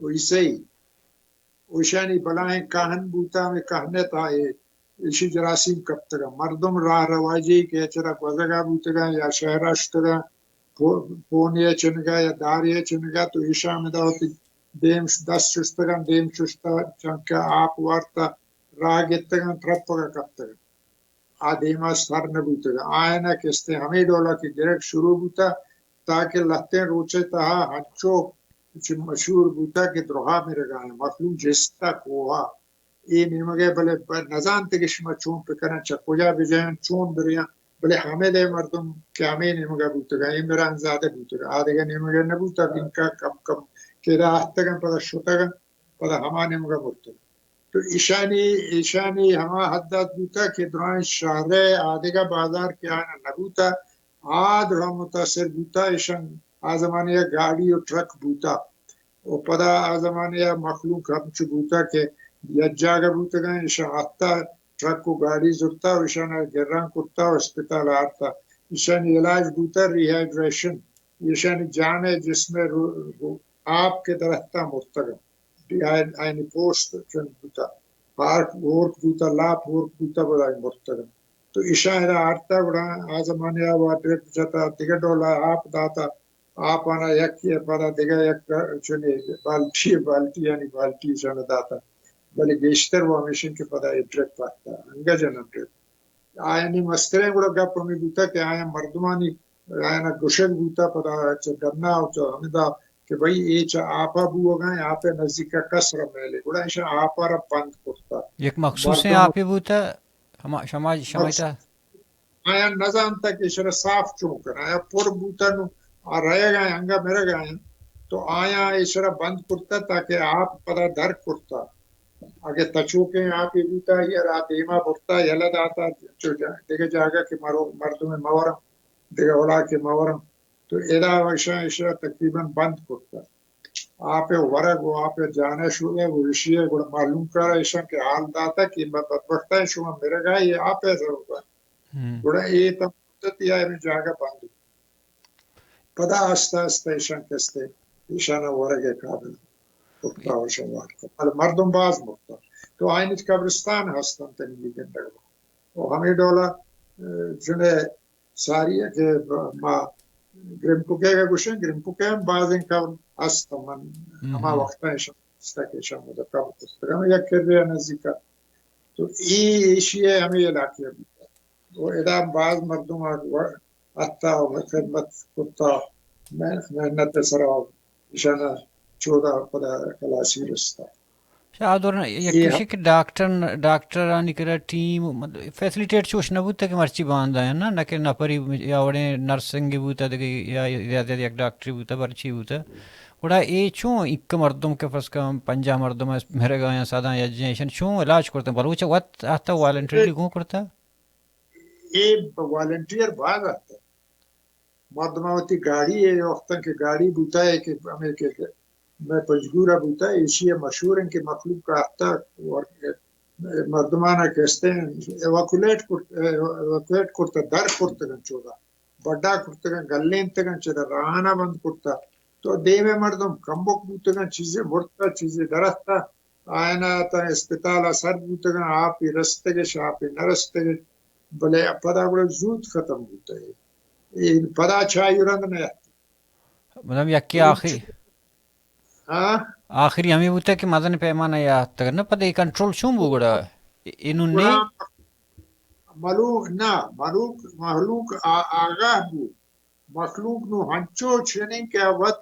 و عیسائی۔ اوشانی بلاہیں کہن بوتہ، ہمے کہن ءِ تہا اے ایشی جراثیم کپتگاں۔ مردم راہ رواجی کہ چرا گوزگا بوتگاں یا شہرا شتگاں، پو-، پونے ءِ چنگا یا دارے ءِ چنگا، تو ایشاں ہمدا وتی دیم ش-، دست ششتگاں، دیم ششتہ، چنکہ آپ وارتہ، راہ گپتگاں، ترپگا کپتگاں۔ آ دیما سر نہ بوتگاں۔ آیانا کستیں ہمے ڈولا کہ گرگ شروع بوتہ، تاکہ لہتیں روچے تہا ہنچو چہ مشہور بوتا کہ درہا مرگا ایں، مخلوق جستا کوہا۔ اے نیمگے بلے ب-، نزانت کہ شما چون بکنن، چہ کجا بجن، چون برین، بلے ہمے دے مردم کہ ہمے نیمگا بوتگا، اے مران زیادہ بوتگا، آ دگہ نیمگا نبوتا، بینکا کم کم کہ ادا آتگن، پدا شتگن، پدا ہما نیمگا مرتگن۔ تو ایشانی، ایشانی ہما حدات بوتا کہ درائیں شہرے آ دگہ بازار کہ آنا نبوتا، آ درا متاثر بوتا، ایشان آ زمانے گاڑی و ٹرک بوتا۔ و پدا آ زمانے ء مخلوق ہمچو بوتا کہ یک جاگہ بوتگاں، ایشاں آتکا، ٹرک و گاڑی زرتا و ایشاں گران کرتا و اسپتال آرتا۔ ایشانی علاج بوتا ریہائیڈریشن، ایشانی جان ء جسم ء رو-، رو-، آپ کہ درہتا مرتگاں۔ آئین-، آئینی پوست چون بوتا، پارک ہورک بوتا، لاپ ہورک بوتا، بلائیں مرتگاں۔ تو ایشاں ادا آرتا، گڑا آ زمانے ء وا ڈرپ جتا، دگہ ڈولا آپ داتا، آپ آنا یکے ء پدا دگہ یک چنے بالٹی، بالٹی یعنی بالٹی ایشاں داتا، بلے گیشتر وہ ہمیشن کہ پدا اے ڈرپ آتا، انگا جنن ڈرپ۔ آیانی مستریں گڑا گپ ہمیں بوتا کہ آیاں مردمانی، آیانا گشگ بوتا پدا چہ ڈنا و چہ ہمدا کہ بھئی اے چہ آپا بوگا ایں، آپے نزدیکا کس را میلے، گڑا ایشاں آپا را بند کرتا۔ یک مخصوصیں مردم آپے بوتا، ہما، شما، شما مخصوص-، تا آیاں نزانتا کہ ایشرا صاف چون کن، آیاں پر بوتا نو آ رہگا ایں، انگا مرگا ایں، تو آیاں ایشرا بند کرتا تاکہ آپ پدا در کرتا۔ اگہ تچوکیں آپے بوتا، یا را دیما برتا، یلہ داتا، چو جا-، دگہ جاگہ کہ مرو-، مردم مورن، دگہ علاقے مورن، تو ادا ایشاں، ایشرا تقریباً بند کرتا۔ آپ ء ورگ و آپ ء جان ء شوگ ء و ایشی ء گڑا معلوم کار ایشاں کہ حال داتا کہ ما بدبختاں شما مرگا یہ آپ ء ضرورت۔ ہم۔ گڑا اے تا مدت یا ہمیں جاگہ بند۔ پدا آستہ آستہ ایشاں کستے ایشاں ورگ ء قابل اٹھتا و شوار۔ بلے مردم باز مرتا۔ تو آئین قبرستان ہستن تنگی گندگ۔ و ہمیں ڈولا، اه، جنے ساری ء کہ ما گرمپکے ء گوشیں، گرمپکے ہم بازیں قبر ہست، من ہما وقت ء شمستا کہ شمودا قبر کرتگ ہم یک کرے ء نزیک ء۔ تو اے ایشی ء ہمے علاقے ء بوتگ۔ و ادا باز مردم ء اتکا و خدمت کرتا، مح-، محنت ء سرا ایشانا چودا پدا کلاسی رستا۔ شاہ دوران یک اے کشی کہ ڈاکٹر، ڈاکٹرانی کرا ٹیم، مطلب، فیسلیٹیٹ چوش نہ بوتا کہ مرچی باندا ہے نا، نہ کہ نفری یا وڑیں نرسنگ بوتا دگہ یا زیادہ یک ڈاکٹری بوتا، مرچی بوتا۔ گڑا اے چون ایک مردم کہ فرض کن پنجاہ مردم ہے، مرگا یا سداں یا جنشن چون علاج کرتا؟ بلوچ وت آتا والنٹری گون کرتا؟ اے والنٹیئر باز آتا۔ مردماں وتی گاڑی ء وقتاں کہ گاڑی بوتا ہے کہ ہمیں کہ میں پنجگورا بوتا، ایشی ء مشہور ہیں کہ مخلوق کا آتا اور مردمانا کہ استیں ایواکولیٹ کرت، ایواکولیٹ کرتا، در کرتگن چودا، بڈا کرتگن، گلینتگن، چدا راہانا بند کرتا۔ تو دیمے مردم کمبک بوتگن، چیزے مرتا، چیزے درختا، آیانا تا اسپتال ء سر بوتگاں، آپی رستگش، آپی نہ رستگش، بلے پدا گڑا زوت ختم بوتگ۔ اے پدا چائی رند نہ ات۔ مطلب یکی آخری، ہاں؟ آخری ہمیں بوتگ کہ مزن پیمانہ یا اتگ نہ، پدا اے کنٹرول چون بو گڑا؟ انوں نی؟ گڑا ملوک، نہ، ملوک، مہلوک آ-، آگاہ بو۔ مخلوق نوں ہنچو چنیں کہ آ وت،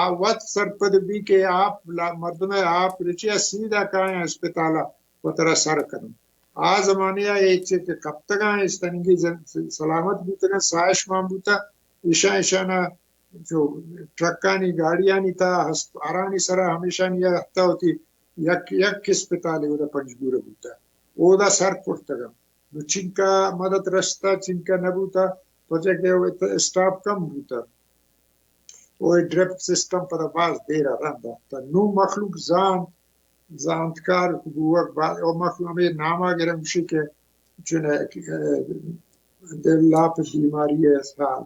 آ وت سرپد بی کہ آپ لا-، مردم ء آپ رچی ء سیدھا کائیں اسپتال ء وترا سر کنوں۔ آ زمانے ء اے چے کہ کپتگاں، استنگی زن-، سلامت بوتگاں، ساہش مان بوتا، ایشاں، ایشانا جو ٹرکانی، گاڑیانی تا ہست-، ہرانی سرا ہمیشانی ء ہتا ہوتی یک، یک اسپتالے اودا پنجگور ء بوتا، اودا سر کرتگاں۔ نو چنکا مدد رستا، چنکا نہ بوتا، پرچا کہ اسٹاپ کم بوتا۔ او اے ڈرپ سسٹم پدا باز دیر ء رند آتا۔ نو مخلوق زانت، زانتکار بوگ باز، او مخلوق ہمے ناما گرم شی کہ چون دل لاپ بیماری ہے سال،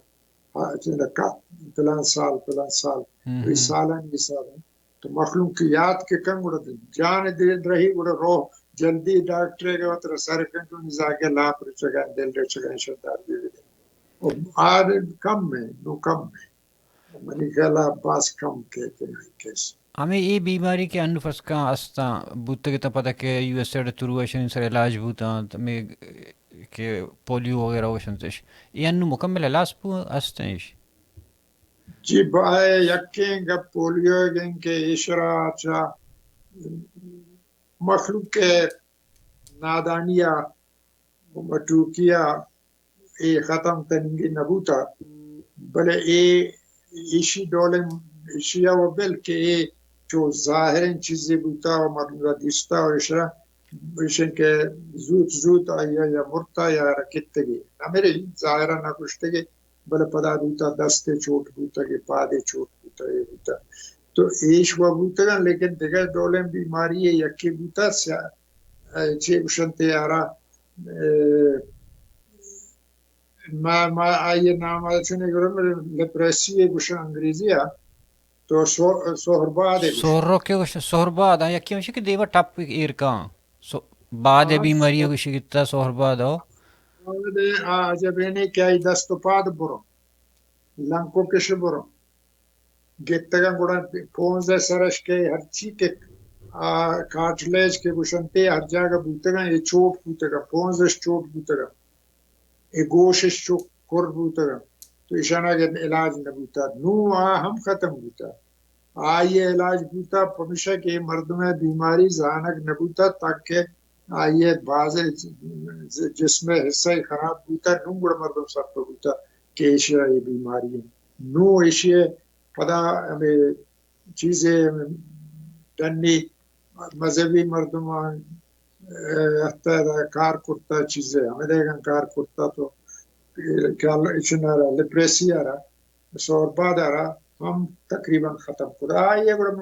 ہاں، چون کا-، پلان سال، پلان سال، ہم، اے ہم۔ سالانی حساب ہے۔ تو مخلوق کہ یات کہ کن گڑا جان دل رہی گڑا روح جلدی ڈاکٹرے گا وترا سر کن تو نزاکہ لاپ رچگا، دل رچگا، شدار دے دے۔ او آر کم ہے، نو کم ہے۔ منی خیال ء باز کم کیت اناں کیس۔ ہمے اے بیماری کہ انو فرض کن استاں بوتگ اتاں پدا کہ یو ایس ایڈ ترو اشانی سر علاج بوتاں، ہمے کہ پولیو وغیرہ وشنتش، اے انو مکمل ہلاس بو استیں اش؟ جی، بائے یکیں گپ پولیو ءِ کہ ایشرا چہ مخلوق ءِ نادانی ءَ مٹوکی ءَ اے ختم کنگی نہ بوتا، بلے اے ایشی ڈولیں ایشی ءَ و بل کہ اے چو ظاہریں چیزے بوتا و مردم را دیستا و ایشرا ایشن کہ زوت زوت آئی ءَ یا مرتا یا رکتگی نہ مری، ظاہرا نہ کشتگی، بلے پدا بوتا دست چوٹ بوتگی، پادے چوٹ بوتگی بوتا۔ تو ایش و بوتگن، لیکن دگہ ڈولیں بیماری یکی بوتا سیا-، اے، چے گوشنتے آرا، اے، ما، ما آئی نام ءَ چنے گرم، لیپریسی گوشن انگریزی ءَ، تو سو-، سہرباد گوشن۔ سہرو کے گوشن، سہرباد، ہاں، یکی ہمشی کہ دیما ٹپ ایر کاں۔ سو-، باد ہاں، بیماری سو-، گوشی گتا سہرباد ہو۔ باد، آ، عجب اینے کہ آئی دست و پاد برو، لنکو کش برو۔ گپتگاں، گڑا پونز ءِ سرش کہ ہرچی کہ آ کارٹلیج کہ گوشنتے ہر جاگہ بوتگاں، اے چوٹ بوتگاں، پونزش چوٹ بوتگاں، اے گوشش چو کر بوتگاں، تو ایشانا کہ علاج نہ بوتا۔ نوں آ ہم ختم بوتا۔ آئی ءِ علاج بوتا پمیشا کہ اے مردم ءِ بیماری زانگ نہ بوتا، تاکہ آئی ءِ باز ج-، جسم ءِ حصہ خراب بوتا، نوں گڑا مردم سرپد بوتا کہ ایشی ءَ اے بیماری انت۔ نوں ایشی ءَ پدا ہمے چیزے ڈنی مذہبی مردماں، اے، حتی کار کرتا چیزے، ہمے دگہ کار کرتا تو، اے، کہ اللہ اچنارا، لیپریسی آرا، سورباد آرا ہم تقریباً ختم کرتا۔ آئی ءَ گڑا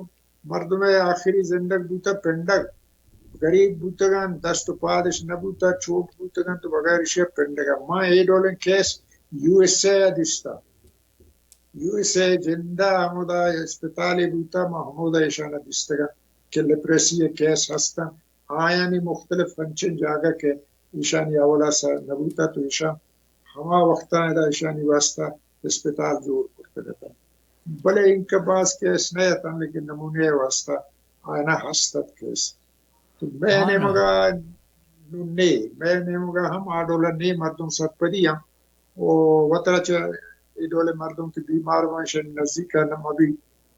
مردم ءِ آخری زندگ بوتا پنڈگ، غریب بوتگاں، دست و پادش نہ بوتا، چوٹ بوتگاں تو بغیر ایشی ءَ پنڈگ ءَ۔ ما اے ڈولیں کیس یو ایس اے ءَ دیستا۔ یو ایس اے جندہ ہمودا اسپتالے بوتا، ما ہمودا ایشانا دیستگاں کہ لیپریسی ءِ کیس ہستاں۔ آیانی مختلف انچیں جاگہ کہ ایشانی اولا سر نہ بوتا تو ایشاں ہما وقتاں ادا ایشانی واسطہ اسپتال جوڑ کرتگ اتاں۔ بلے انکہ باز کیس نہ اتاں، لیکن نمونے ءِ واسطہ آیانا ہست ات کیس۔ تو مئے ہاں نا۔ نیمگا نوں نے، مئے نیمگا ہم آ ڈولا نے مردم سرپدی ہم۔ و وترا چہ اے ڈولیں مردم کہ بیمار باں، ایشانی نزیکا نہ مبی،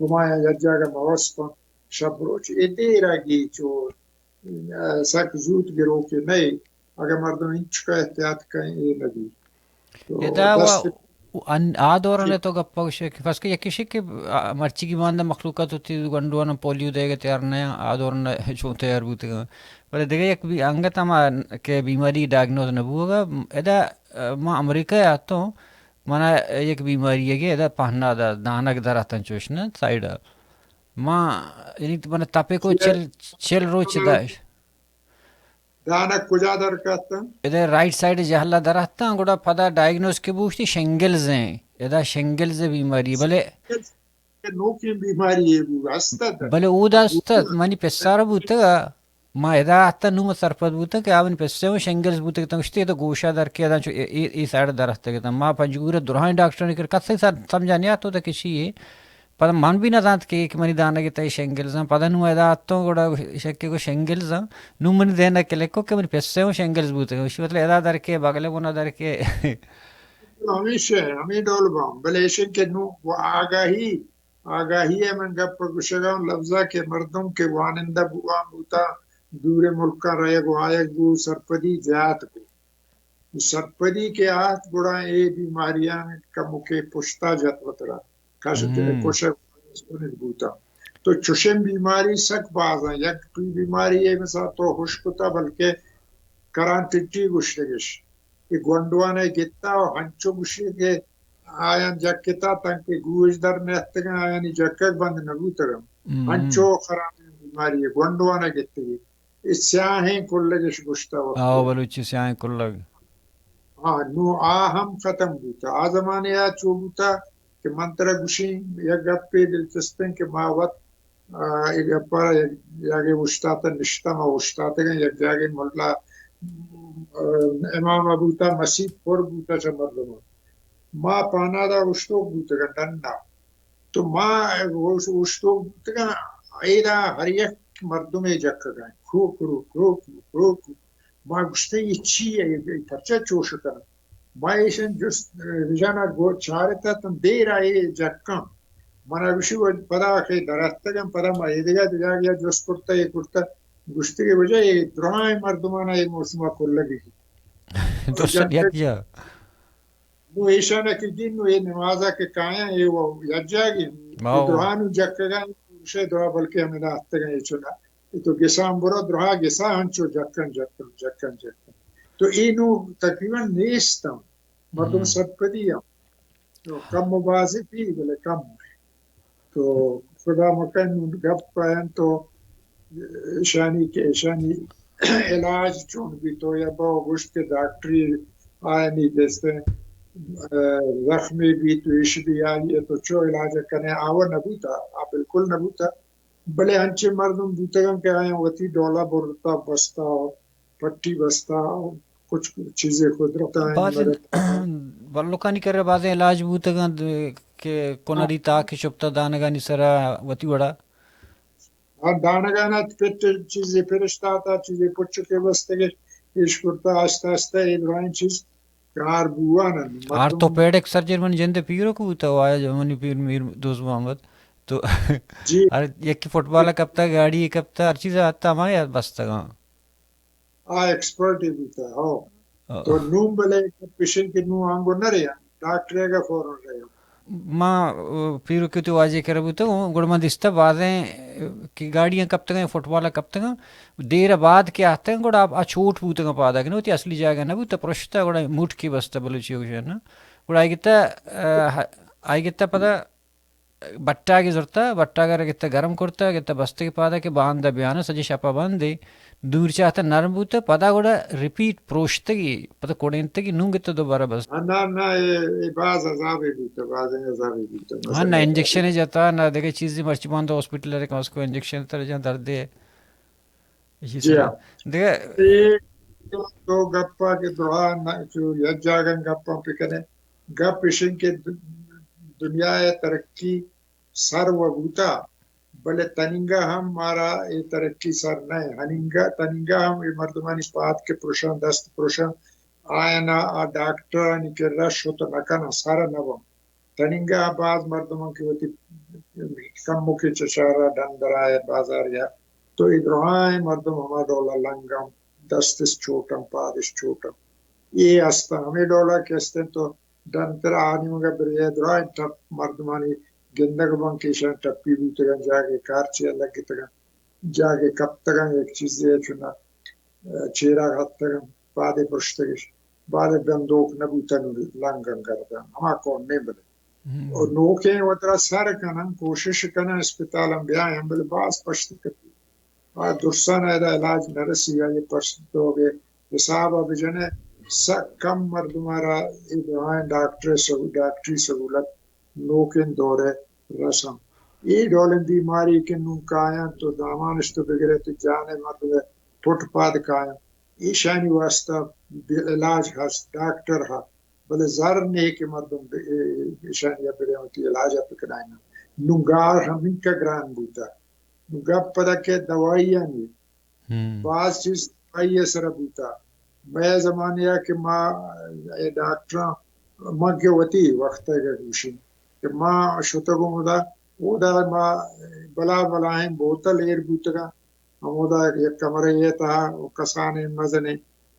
ہمایاں یک جاگہ موس کن، شپ روچ۔ اے دیرا گیچ و، ا، سک زوت گروکے نئے۔ اگہ مردم انچکا احتیاط کن، اے نبی۔ تو ادا و دست ان-، آ دوران ءِ تو گپ ءَ گوشے کہ فرض کہ یکے شے کہ، آ، مرچیگی باندا مخلوقات وتی گونڈوانا پولیو دئیگ ءَ تیار نہ آں، آ دوران ءَ چون تیار بوتگ آں۔ بلے دگہ یک بی-، انگت ہما کہ بیماری ڈائگنوز نہ بوگ ءَ، ادا، آ، ما امریکہ ءَ اتوں، منا یک بیماری ئیگے ادا پہنادا دانگ در اتن چوش نہ سائیڈ ءَ۔ ما، یعنی من تپے کو چل، چل روچ دا۔ دانگ کجا در کپتن؟ ادا رائٹ سائیڈ جہلا در اتن، گڑا پدا ڈائگنوز کہ بوشتی شنگلز ایں۔ ادا شنگلز بیماری، بلے کہ نوکیں بیماری یے بو، ہست ات۔ بلے اودا ہست ات، منی پسار بوتگ ءَ، ما ادا اتاں، نوں ما سرپد بوتاں کہ آ منی پسے اوں شنگلز بوتگ اتاں، گوشتی ادا گوشا در کے ادا چو اے، اے، اے سائیڈ در اتگ اتاں۔ ما پنجگور ءَ درہائیں ڈاکٹرانی کر کسے سر سمجھا نیاتو تا کہ چی یے۔ پدا من بھی نہ زانت کہ، کہ منی دانگ ءِ تہ ءَ شنگلز اں۔ پدا نوں ادا اتوں گڑا شکے گو شنگلز اں۔ نوں منی ذہن ءَ کلک کو کہ منی پسے اوں شنگلز بوتگ۔ اسی مطلب ادا در کے، بغل ءَ بنا در کے۔ ہمیش ءَ، ہمے ڈول باں، بلے ایش کہ نوں آگاہی، آگاہی ءَ من گپ ءَ گوشگ ءَ آں، لبزا کہ مردم کہ وانندہ بوان بوتاں، دوریں ملکاں رئیگ و آیگ بو، سرپدی زیات بو۔ سرپدی کہ آت، گڑا اے بیماریاں کموکے پشتا جت وترا، کش-، ہم۔ کشگ بوتاں۔ تو چوشیں بیماری سک بازاں۔ یک ٹی بیماری ءَ مثال تو ہشک کتا، بلکہ کرانٹٹی گوشتگش۔ اے گونڈوان ءَ گتا و ہنچو گوشی کہ آیاں جکتا تنکہ گوش در نیاتگاں، آیانی جکگ بند نہ بوتگاں۔ ہم۔ ہنچو خرابیں بیماری ءَ گونڈوان ءَ گتگی۔ اے سیاہیں کلگش گوشتا وقت۔ آو بلوچی سیاہیں کلگ۔ ہاں، نوں آ ہم ختم بوتا۔ آ زمانے آ چو بوتا کہ من ترا گوشیں یک گپے دلچسپیں کہ ما وت، آ، اے گپا یک جاگے اوشتاتہ نشتہ، ما اوشتاتگیں یک جاگے ملا، آ، امام ءَ بوتا، مسیت پر بوتا چہ مردماں۔ ما پانادا اوشتوک بوتگاں ڈنا۔ تو ما اوش-، اوشتوک بوتگاں، ایدا ہر یک مردمے جکگاں، کرو، کرو، کرو، کرو، کرو، کرو۔ ما گوشتہ، اے چی اے؟ اے پرچا چوش کنن؟ ما ایشن جست، رجانا گو چارتا تن دیرا اے جکاں۔ منا گوشی، و پدا کہ دراتکگاں، پدا ما ایدگہ جاگہ جست کرتا، اے کرتا، گوشتی کہ وجہ اے درائیں مردمانا اے موسما کلگی۔ درست یک جا۔ نو ایشانا کہ گین، نو اے نمازا کہ کایاں، اے و یک جاگی، اے درانو جکگاں، پرشے درا بلکہ ہمیں داتگاں، اے چنا۔ اے تو گسان برو، درا گسا ہنچو جکن، جکن، جکن، جکن۔ تو اے نو تقریباً نیستاں۔ مردم سرپدی ہم۔ تو کم و بازی بی، بلے کم۔ تو خدا مکن گپ پہ انت تو ایشانی کہ ایشانی علاج چون بی تو یا با گوشت کہ ڈاکٹری آیانی دستے، اه، زخمی بی تو ایش بی آئی تو چو علاج کنے آور نبوتا، آ بالکل نبوتا۔ بلے انچیں مردم بوتگن کہ آیاں وتی ڈولا برتا بستا و پٹی بستا و کچھ چیزے قدرت آیاں باز مدد۔ بلوکانی کرا بازیں علاج بوتگن کہ کنری تاک شپتا دانگانی سرا وتی وڑا۔ آ دانگانا پٹ چیزے پرشتا تا، چیزے پچکے بستگش، ایش کرتا آستہ آستہ اے درائیں چیز کار بوان انت۔ آرتھوپیڈک سرجن منی جند پیرک بوتا، و آیا جو منی پیر میر دوست محمد۔ تو جی۔ ہر یکی فٹبال کپتا، گاڑی کپتا، ہر چیز آتا ہمارے یاد بستگاں۔ آ ایکسپرٹ ہی بوتا، ہو۔ ہاں۔ تو نون بلے پیشن کہ نون آنگو نہ رہیا، ڈاکٹر کا فوراً رہیا۔ ما، اه، پیرو کہ تو واجہ کرا بوتا، گڑا من دیستا بازیں، اه، کہ گاڑیاں کپتگاں، فٹبال کپتگاں، دیر بعد کہ آتگاں، گڑا آ چوٹ بوتگاں پادا کہ نو تی اصلی جاگہ نہ بوتا، پرشتا گڑا موٹ کی بستا بلوچی گوشن نا۔ گڑا آئی گتا، اه، آئی گتا پدا بٹاگے زرتا، بٹاگا را گتا گرم کرتا، گتا بستگے پادا کہ باندا بیانا، سجے شپا بندے، دور چاہتا نرم بوتا، پدا گڑا ریپیٹ پروشتگی، پدا کڑینتگی، نون گتا دوبارہ بست۔ ہاں، نا، نا، اے، اے باز عذابے بوتا، باز عذابے بوتا۔ ہاں، مثلاً نا، انجیکشن جتا، نا دگہ چیزی، مرچی باندا ہاسپٹل رے کم از کم انجیکشن تر جان دردے۔ ایشی جی سرا۔ ہاں۔ دگہ اے تو، تو گپا کہ دعا نہ، چو یک جاگہ گپا پکنے، گپ اشن کہ د-، دنیا ترقی سر و بوتا، بلے تنینگا ہم مارا اے ترقی سر نہ انت۔ ہنینگا، تنینگا ہم اے مردمانی پاد کہ پرشاں، دست پرشاں، آیانا آ ڈاکٹرانی کرا شت نہ کناں، سر نہ باں۔ تنینگا باز مردماں کہ وتی کمکے چہ شہرا ڈن درائے بازاریا، تو اے درائیں مردم ہما ڈولا لنگاں، دستش چوٹاں، پادش چوٹاں۔ اے استاں ہمے ڈولا کہ استیں تو ڈنتر آ نیمگا برے درائیں ٹپ مردمانی گندگ باں کہ ایشاں ٹپی بوتگاں، جاگے کارچے لگتگاں، جاگے کپتگاں، یک چیزے چنا، اه، چیرا اتکگاں، پادے پرشتگش، بارے بندوک نہ بوتن، لنگاں گرداں، ہما کون نیں بلے۔ ہم۔ و نوکیں وترا سر کنن، کوشش کنن، اسپتالاں بیاین، بلے باز پشت کپی۔ آ درساں ادا علاج نہ رسی، آئی پشت توگے حساب ء بجنے، سک کم مردم ء را اے درائیں ڈاکٹر سہو-، ڈاکٹری سہولت نوکیں دور ء رساں۔ اے ڈولیں بیماری کہ نوں کایاں تو دامانش تو بگرے تو جان ء مردم ء پٹ پاد کایاں۔ ایشانی واسطہ بے علاج ہست، ڈاکٹر ہا، بلے زر نے کہ مردم بے-، ایشانی ء برے وتی علاج ء بکنائیناں۔ نوں گار ہمینکہ گران بوتگ۔ نوں گپ پدا کہ دوائیانی ہم۔ باز چیز آئی ء سرا بوتا۔ مئے زمانے ء کہ ما اے ڈاکٹراں، ما کہ وتی وقت ء گوشیں کہ ما شتگوں اودا، اودا ما بلا بلاہیں بوتل ایر بوتگاں، ہمودا یک کمرہ ء تہا و کسانیں مزنیں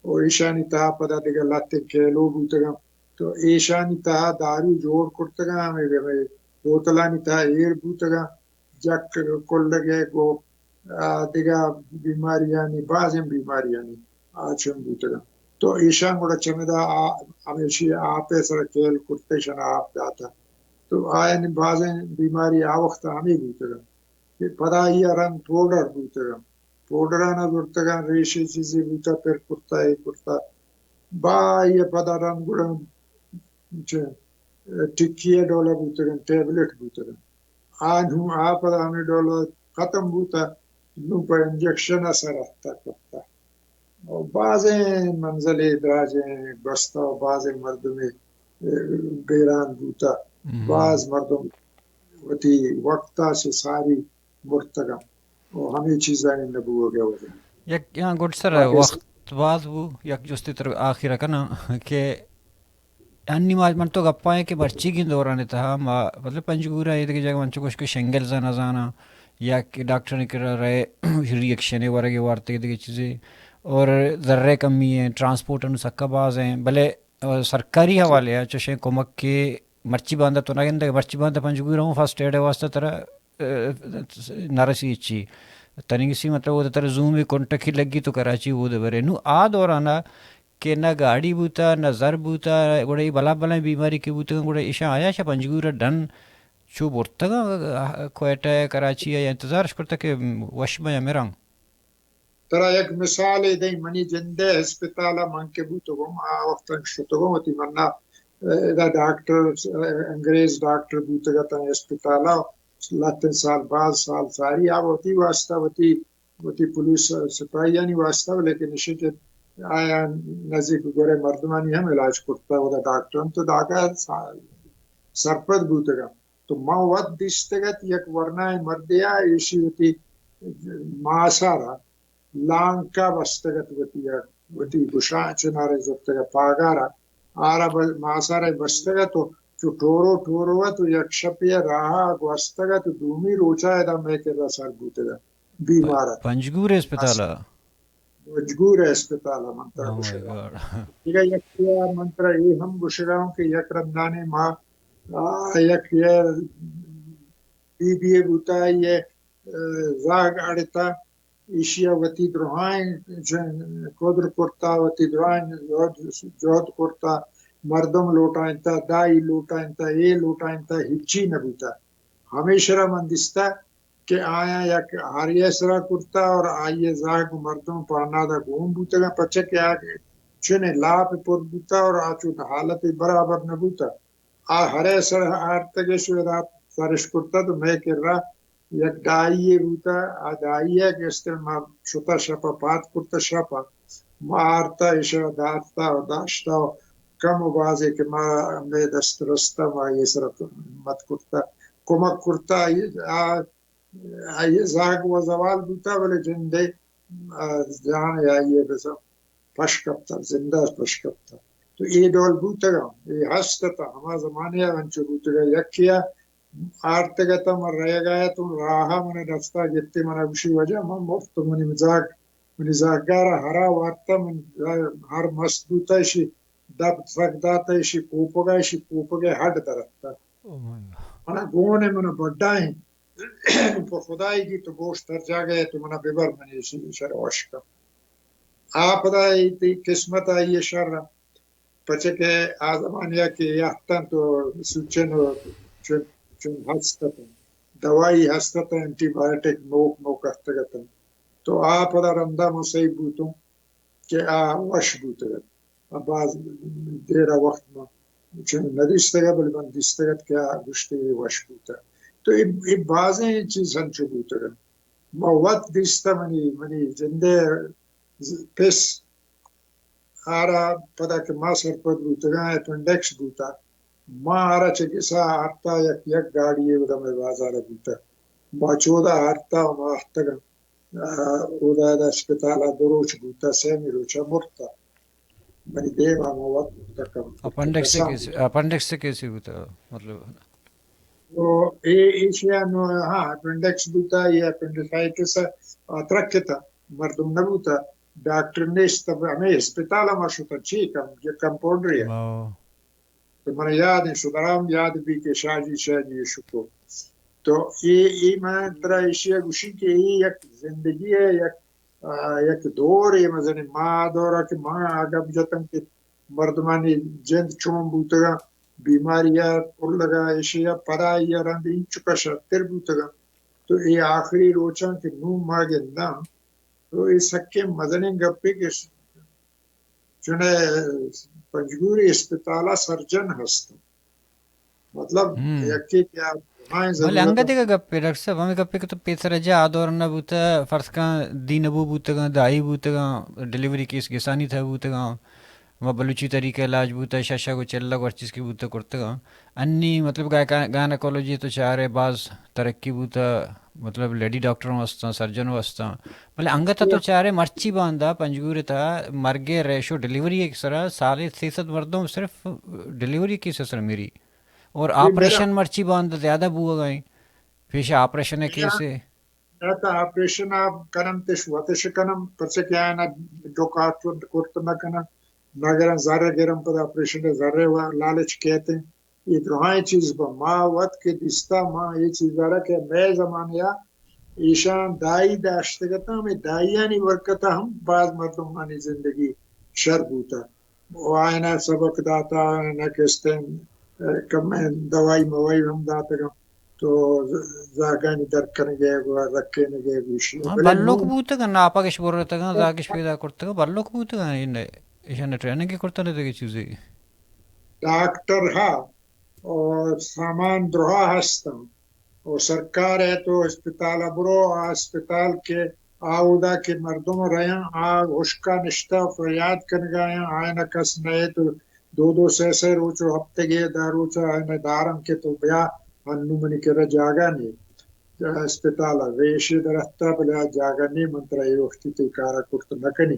و ایشانی تہا پدا دگہ لہتیں کیلو بوتگاں۔ تو ایشانی تہا دارو جوڑ کرتگاں، ہمے، ہمے بوتلانی تہا ایر بوتگاں۔ جک کلگ ء گوں، آ، دگہ بیماریانی، بازیں بیماریانی آ چون بوتگاں۔ تو ایشاں گڑا چمدا آ، ہمیشی آپ ء سرا کیل کرت، ایشاں آپ داتا۔ تو آیانی بازیں بیماری آ وقت ہمے بوتگاں کہ پدا آئی ء رنگ پوڈر بوتگاں۔ پوڈرانا زرتگاں، ریشے چیزے بوتا، پر کرتا، اے کرتا۔ با آئی ء پدا رنگ گڑا چہ ٹکی ء ڈولا بوتگاں، ٹیبلٹ بوتگاں۔ آ نوں آ پدا ہمے ڈول ختم بوتا، نوں پہ انجکشن ء سر اتک کپتا۔ و بازیں منزلے دراجیں گوستا و بازیں مردمے، اه، بیران بوتا۔ ہم۔ باز مردم وتی وقتا چہ ساری مرتگاں و ہمے چیزانی نبوگ ء وجہ۔ یک، ہاں، گڈ سر، باقی وقت باز بو، یک جستے تر آخر کناں کہ انی ما من تو گپا ایں کہ مرچیگیں دورانی تہا ما، مطلب، پنجگور ءَ اے دگہ جاگہ من چو گوش کہ شنگلز ءَ نہ زاناں، یا کہ ڈاکٹرانی کرا رئے ریئیکشن ورگے وارتگ، دگہ چیزے، اور زر ءِ کمی ایں، ٹرانسپورٹ انوں سکا باز ایں، بلے، آ، سرکاری حوالے ءَ چوشیں کمک کہ مرچی باندا تو نہ گندگ، مرچی باندا پنجگور ءَ ہوں فرسٹ ایڈ ءِ واسطہ ترا، آ، نہ رسی ہچی۔ تنیگسی، مطلب، اودا ترا زومے کنٹکے لگی تو کراچی اودا برے۔ نوں آ دورانا کہ نہ گاڑی بوتا، نہ زر بوتا، گڑا اے بلاہ بلائیں بیماری کہ بوتگاں، گڑا ایشاں آیا شہ پنجگور ءَ ڈن چو برتگاں، کوئٹہ ءَ، کراچی ءَ، یا انتظارش کرتا کہ وش بیاں مراں؟ ترا یک مثالے دئیں، منی جند ءِ ہسپتال ءَ من کہ بوتگوں، آ وقت انت شتگوں، وتی منا، ادا ڈاکٹر، انگریز ڈاکٹر بوتگ اتاں ہسپتال ءَ، لہتیں سال، باز سال ساری آ وتی واسطہ، وتی وتی پولیس سپاہیانی واسطہ، لیکن ایشی کہ آیاں نزیک گورے مردمانی ہم علاج کرتا، اودا ڈاکٹر ہم تو داگا سا-، سرپد بوتگاں۔ تو ما وت دیستگت یک ورنائیں مردے آ، ایشی وتی ماسارا لانکا بستگت وتی، وتی گشان چنارے زرتگ پاگارا، آرا ب-، ماسارا بستگت و چو ٹورو ٹورو ات و یک شپے راہا گوستگت و دومی روچا ادا مئے کرا سر بوتگت۔ بیمار ات۔ پنجگور اسپتال ءَ؟ پنجگور اسپتال ءَ من ترا گوشگ ءَ۔ دگہ یکے ءَ من ترا اے ہم گوشگ ءَ آں کہ یک رندانے ما، آ، یک بی بی اے بوتا، آئی ءِ، آ، زاگ اڑتا، ایشی ءَ وتی درائیں جن-، قدر کرتا، وتی درائیں جہد، جہد کرتا، مردم لوٹائینتا، دائی لوٹائینتا، اے لوٹائینتا، ہچی نہ بوتا۔ ہمیشرا من دیستا کہ آیاں یک ہارے ءِ سرا کرتا اور آئی ءِ زاگ مردم پانادا گون بوتگاں، پرچا کہ آ چنیں لاپ پر بوتا اور آ چو حالت برابر نہ بوتا۔ آ ہرے سر آرتگش و ادا سرش کرتا تو مئے کرا یک دائی یے بوتا، آ دائی ءَ گشتن ما شتا شپا پاد کرتا شپا۔ ما آرتا ایشا دارتا و داشتا و کم و بازے کہ ما مئے دست رستا ما آئی سرا ہمت کرتا، کمک کرتا، آ آئی ءِ زاگ و زوال بوتا، بلے جندے، آ، جان ءَ آئی ءَ بزاں پش کپتا، زندہ پش کپتا۔ تو اے ڈول بوتگاں، اے ہست اتاں، ہما زمانے ءَ انچو بوتگاں۔ یکے ءَ آرتگ اتاں، من رئیگا اتوں، راہ ءَ من دستا گپتے، من گوشی، واجہ من مرتوں، منی زاگ، منی زاگار ءَ ہرا وارتا، من ہر مست بوتا، اشی دپ سک داتا، اشی کوپگا، اشی کوپگے ہڈ درتا۔ او مائی گاڈ۔ من گون ءَ من بڈا ایں۔ پہ خدائیگی تو گوشت ہر جاگہ ءَ تو منا ببر، منی ایشی شر وش کن۔ آ پدا اے تئی قسمت آئی ءِ شر ءَ، پچے کہ آ زمانے ءَ کہ یاتاں تو سوچن و چون، چون ہست اتاں، دوائی ہست اتاں، اینٹی بایوٹک نوک نوک اتگ اتاں۔ تو آ پدا رندا من سہی بوتوں کہ آ وش بوتگ ات۔ آ باز دیر ءَ وقت من چون نہ دیستگ ات، بلے من دیستگ ات کہ آ گوشتے اے وش بوتگ۔ تو اے، اے بازیں چیز ہنچو بوتگ ات۔ ما وت دیستہ، منی، منی جندے ز-، پس آرا پدا کہ ما سرپد بوتگاں، اپنڈکس بوتا، ما آرا چہ گسا آرتا، یک، یک گاڑی ءَ ادا مئے بازار ءَ بوتا۔ ما چودا آرتا و ما آہتگاں۔ آ، اودا ادا اسپتال ءَ دو روچ بوتا، سیمی روچ ءَ مرتا۔ منی دیم ءَ ما وت مرتا کم۔ اپنڈکس کیسے، اپنڈکس کیسے بوتا؟ مطلب؟ تو اے، ایشی ءَ نو، ہاں، اپنڈکس بوتا، یا اپنڈیسائٹس ءَ ترکتا، مردم نہ بوتا، ڈاکٹر نیست، ہمے اسپتال ءَ ما شتا، چی کم، یک کمپاؤنڈرے ءَ۔ او۔ تو من یاد ایں، شدرام یاد بی کہ شاہ جی، شاہ جی شکو۔ تو اے، اے من ترا ایشی ءَ گوشی کہ اے یک زندگی ءِ یک، آ، یک دورے، مزنیں ما دور ءَ کہ ما آ گپ جتن کہ مردمانی جند چون بوتگاں، بیماری ءَ پلگا ایشی ءَ پدا آئی ءَ رند اینچکا شرتر بوتگاں۔ تو اے آخری روچاں کہ نوں ما گنداں، تو اے سکیں مزنیں گپے کہ چوناہا پنجگوری اسپتال ءَ سرجن ہست۔ مطلب، ہم۔ یکے کہ آ درائیں بلے انگت ضرورت دگہ گپے، ڈاکٹر صاحب، ہمے گپے کہ تو پیسر ءَ جا آ دور نہ بوتہ، فرض کن دین ابو بوتگاں، دائی بوتگاں، ڈیلیوری کیس گسانی تھا بوتگاں، و بلوچی طریقہ علاج بوتہ، شش ءَ گوں چل ءَ گوں ہر چیز کہ بوتہ کرتگاں۔ انی مطلب گائے-، گائناکولوجی تو چارے باز ترقی بوتہ، مطلب لیڈی ڈاکٹر ہوں ہستاں، سرجن ہوں ہستاں، بلے انگت تو چارے مرچی باندا پنجگور تا مرگ ریشو ڈیلیوری ایک سرا سال سیصد مردم صرف ڈیلیوری کیس سر میری، اور آپریشن مرچی باندا زیادہ بوگا ہیں، پیش آپریشن کیس ہے۔ یا تو آپریشن آپ کنم تش وتش کنم، پرچہ کہ آنا ڈکا کرت نہ کنم، نہ گرم زر گرم پدا آپریشن زر لالچ کہتے۔ یہ درہائیں چیز با ما وت کہ دیستا ما یہ چیز دارا کہ مئے زمانہ یا ایشان دائی داشتگتا، ہمیں دائیانی برکتا ہم باز مردمانی زندگی شر بوتا۔ و آئینا سبق داتا، آئینا کستیں دوائی موائی ہم داتگا۔ تو زاگانی در کنگے و رکینگے گوشی۔ ہاں، بلے بلوک نوں بوتگاں، ناپگش برتگاں، زاگش پیدا کرتگاں، بلوک بوتگاں، ایشان ٹریننگ کرتگ دگہ چیزے۔ ڈاکٹر ہا و سامان درہا ہستاں و سرکار ہے تو اسپتال برو، آ اسپتال کہ آ اودا کہ مردم رہیاں، آ ہشکا نشتہ فریاد کنگایاں، آئینا کس نئے تو دو دو سہ سہ روچ و ہفتگے دا روچ آئینا دارم کہ تو بیا، انو منی کرا جاگہ نے۔ اسپتال ء ریشے درہتا، بلے آ جاگہ نے من ترا اے وختی تئی کارا کرت نہ کنی۔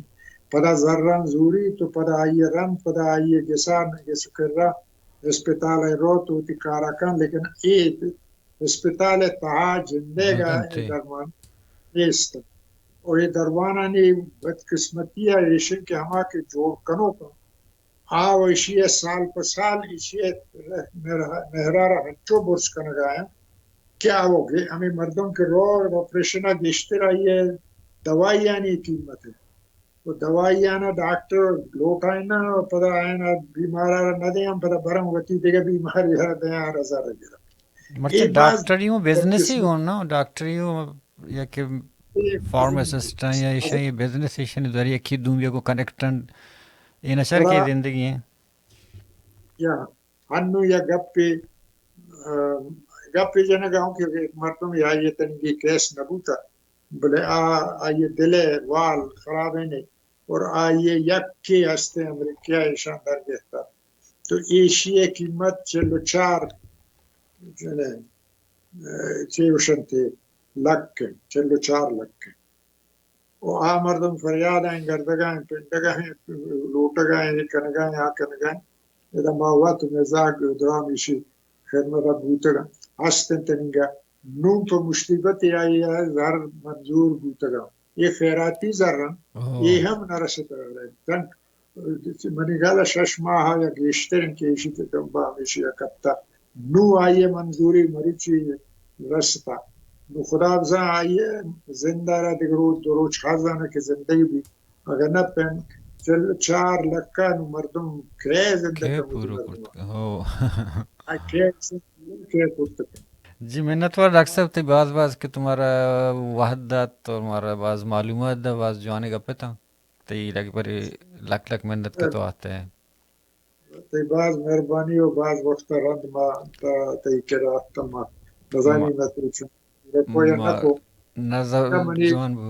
پدا زراں زوری تو پدا آئی ء رند، پدا آئی ء گسا گس کرا اسپتال ء رو تو وتی کارا کن، لیکن اے اسپتال ء تہا جندے گا درمان نیست۔ و اے درمانانی بدقسمتی ء ایشن کہ ہما کہ جوڑ کنوک آ و ایشی ء سال پہ سال ایشی ء مہرا را ہنچو برز کنگا انت کہ آ و ہمے مردم کہ رو آپریشن ء گیشتر آئی ء دوائیانی قیمت انت و دوائیان ء ڈاکٹر لوٹائیناں و پدا آیان ء بیمار ء را نہ دیاں، پدا برن وتی دگہ بیماری ء را دیاں، رزا رگرا۔ مرچی ڈاکٹری ہوں بزنس ہی گون نا، ڈاکٹری ہوں یا کہ فارماسسٹ ہیں یا ایشانی بزنس، ایشانی ذریعہ کی دومی کو کنیکٹن، اے نشر کی زندگی ہیں۔ یا ہنو یا گپے، گپے جنگا ہوں کہ ایک مردم یا یہ تنگی کیس نہ بوتا، بلے آ، آئی دل وال خراب ہے نے، اور آئی یکے ہستے امریکہ ایشان در گہتا۔ تو ایشی قیمت چل و چار، چے وشنتے، لک، چل و چار لک۔ و آ مردم فریاد ء گردگ ء پنڈگ ء لوٹگ ء کنگ ء آ کنگ ء۔ ادا ما وت مزاگ درامیشی خدمت ء بوتگ ء ہست انت انگا۔ نوں پہ مصیبت آئی ء زر منظور بوتگ ء۔ اے خیراتی زر انت، اے ہم نہ رسیت۔ تنک منی گل ء شش ماہ یا گیشتر انت کہ ایشی تجربہ ہمیشی ء کپتہ۔ نوں آئی ء منظوری مروچی رستا۔ نوں خدا بزاں آئی ء زند ء را دگہ روچ دو روچ ہر زانہ کہ زندگ بیت۔ اگہ نہ پیم چل چار لکھ ء نوں مردم کئے زندگ کئے کموتی پورو مردم کرتگ؟ ہو۔ آ کئے زندگ کئے کرتگ؟ جی منتوار ڈاکٹر صاحب، تئی باز باز کہ تمہارا وہد دات اور مارا باز معلومات دا، باز جوانیں گپ اتاں۔ تئی لگ بری لک لک منت کہ تو آتے۔ تئی باز مہربانی و باز وقت رند ما تا تئی کرا آتم ما نزانی ما نہ تو چون رکو یا نہ ما تو۔ نظر منی جوان بو۔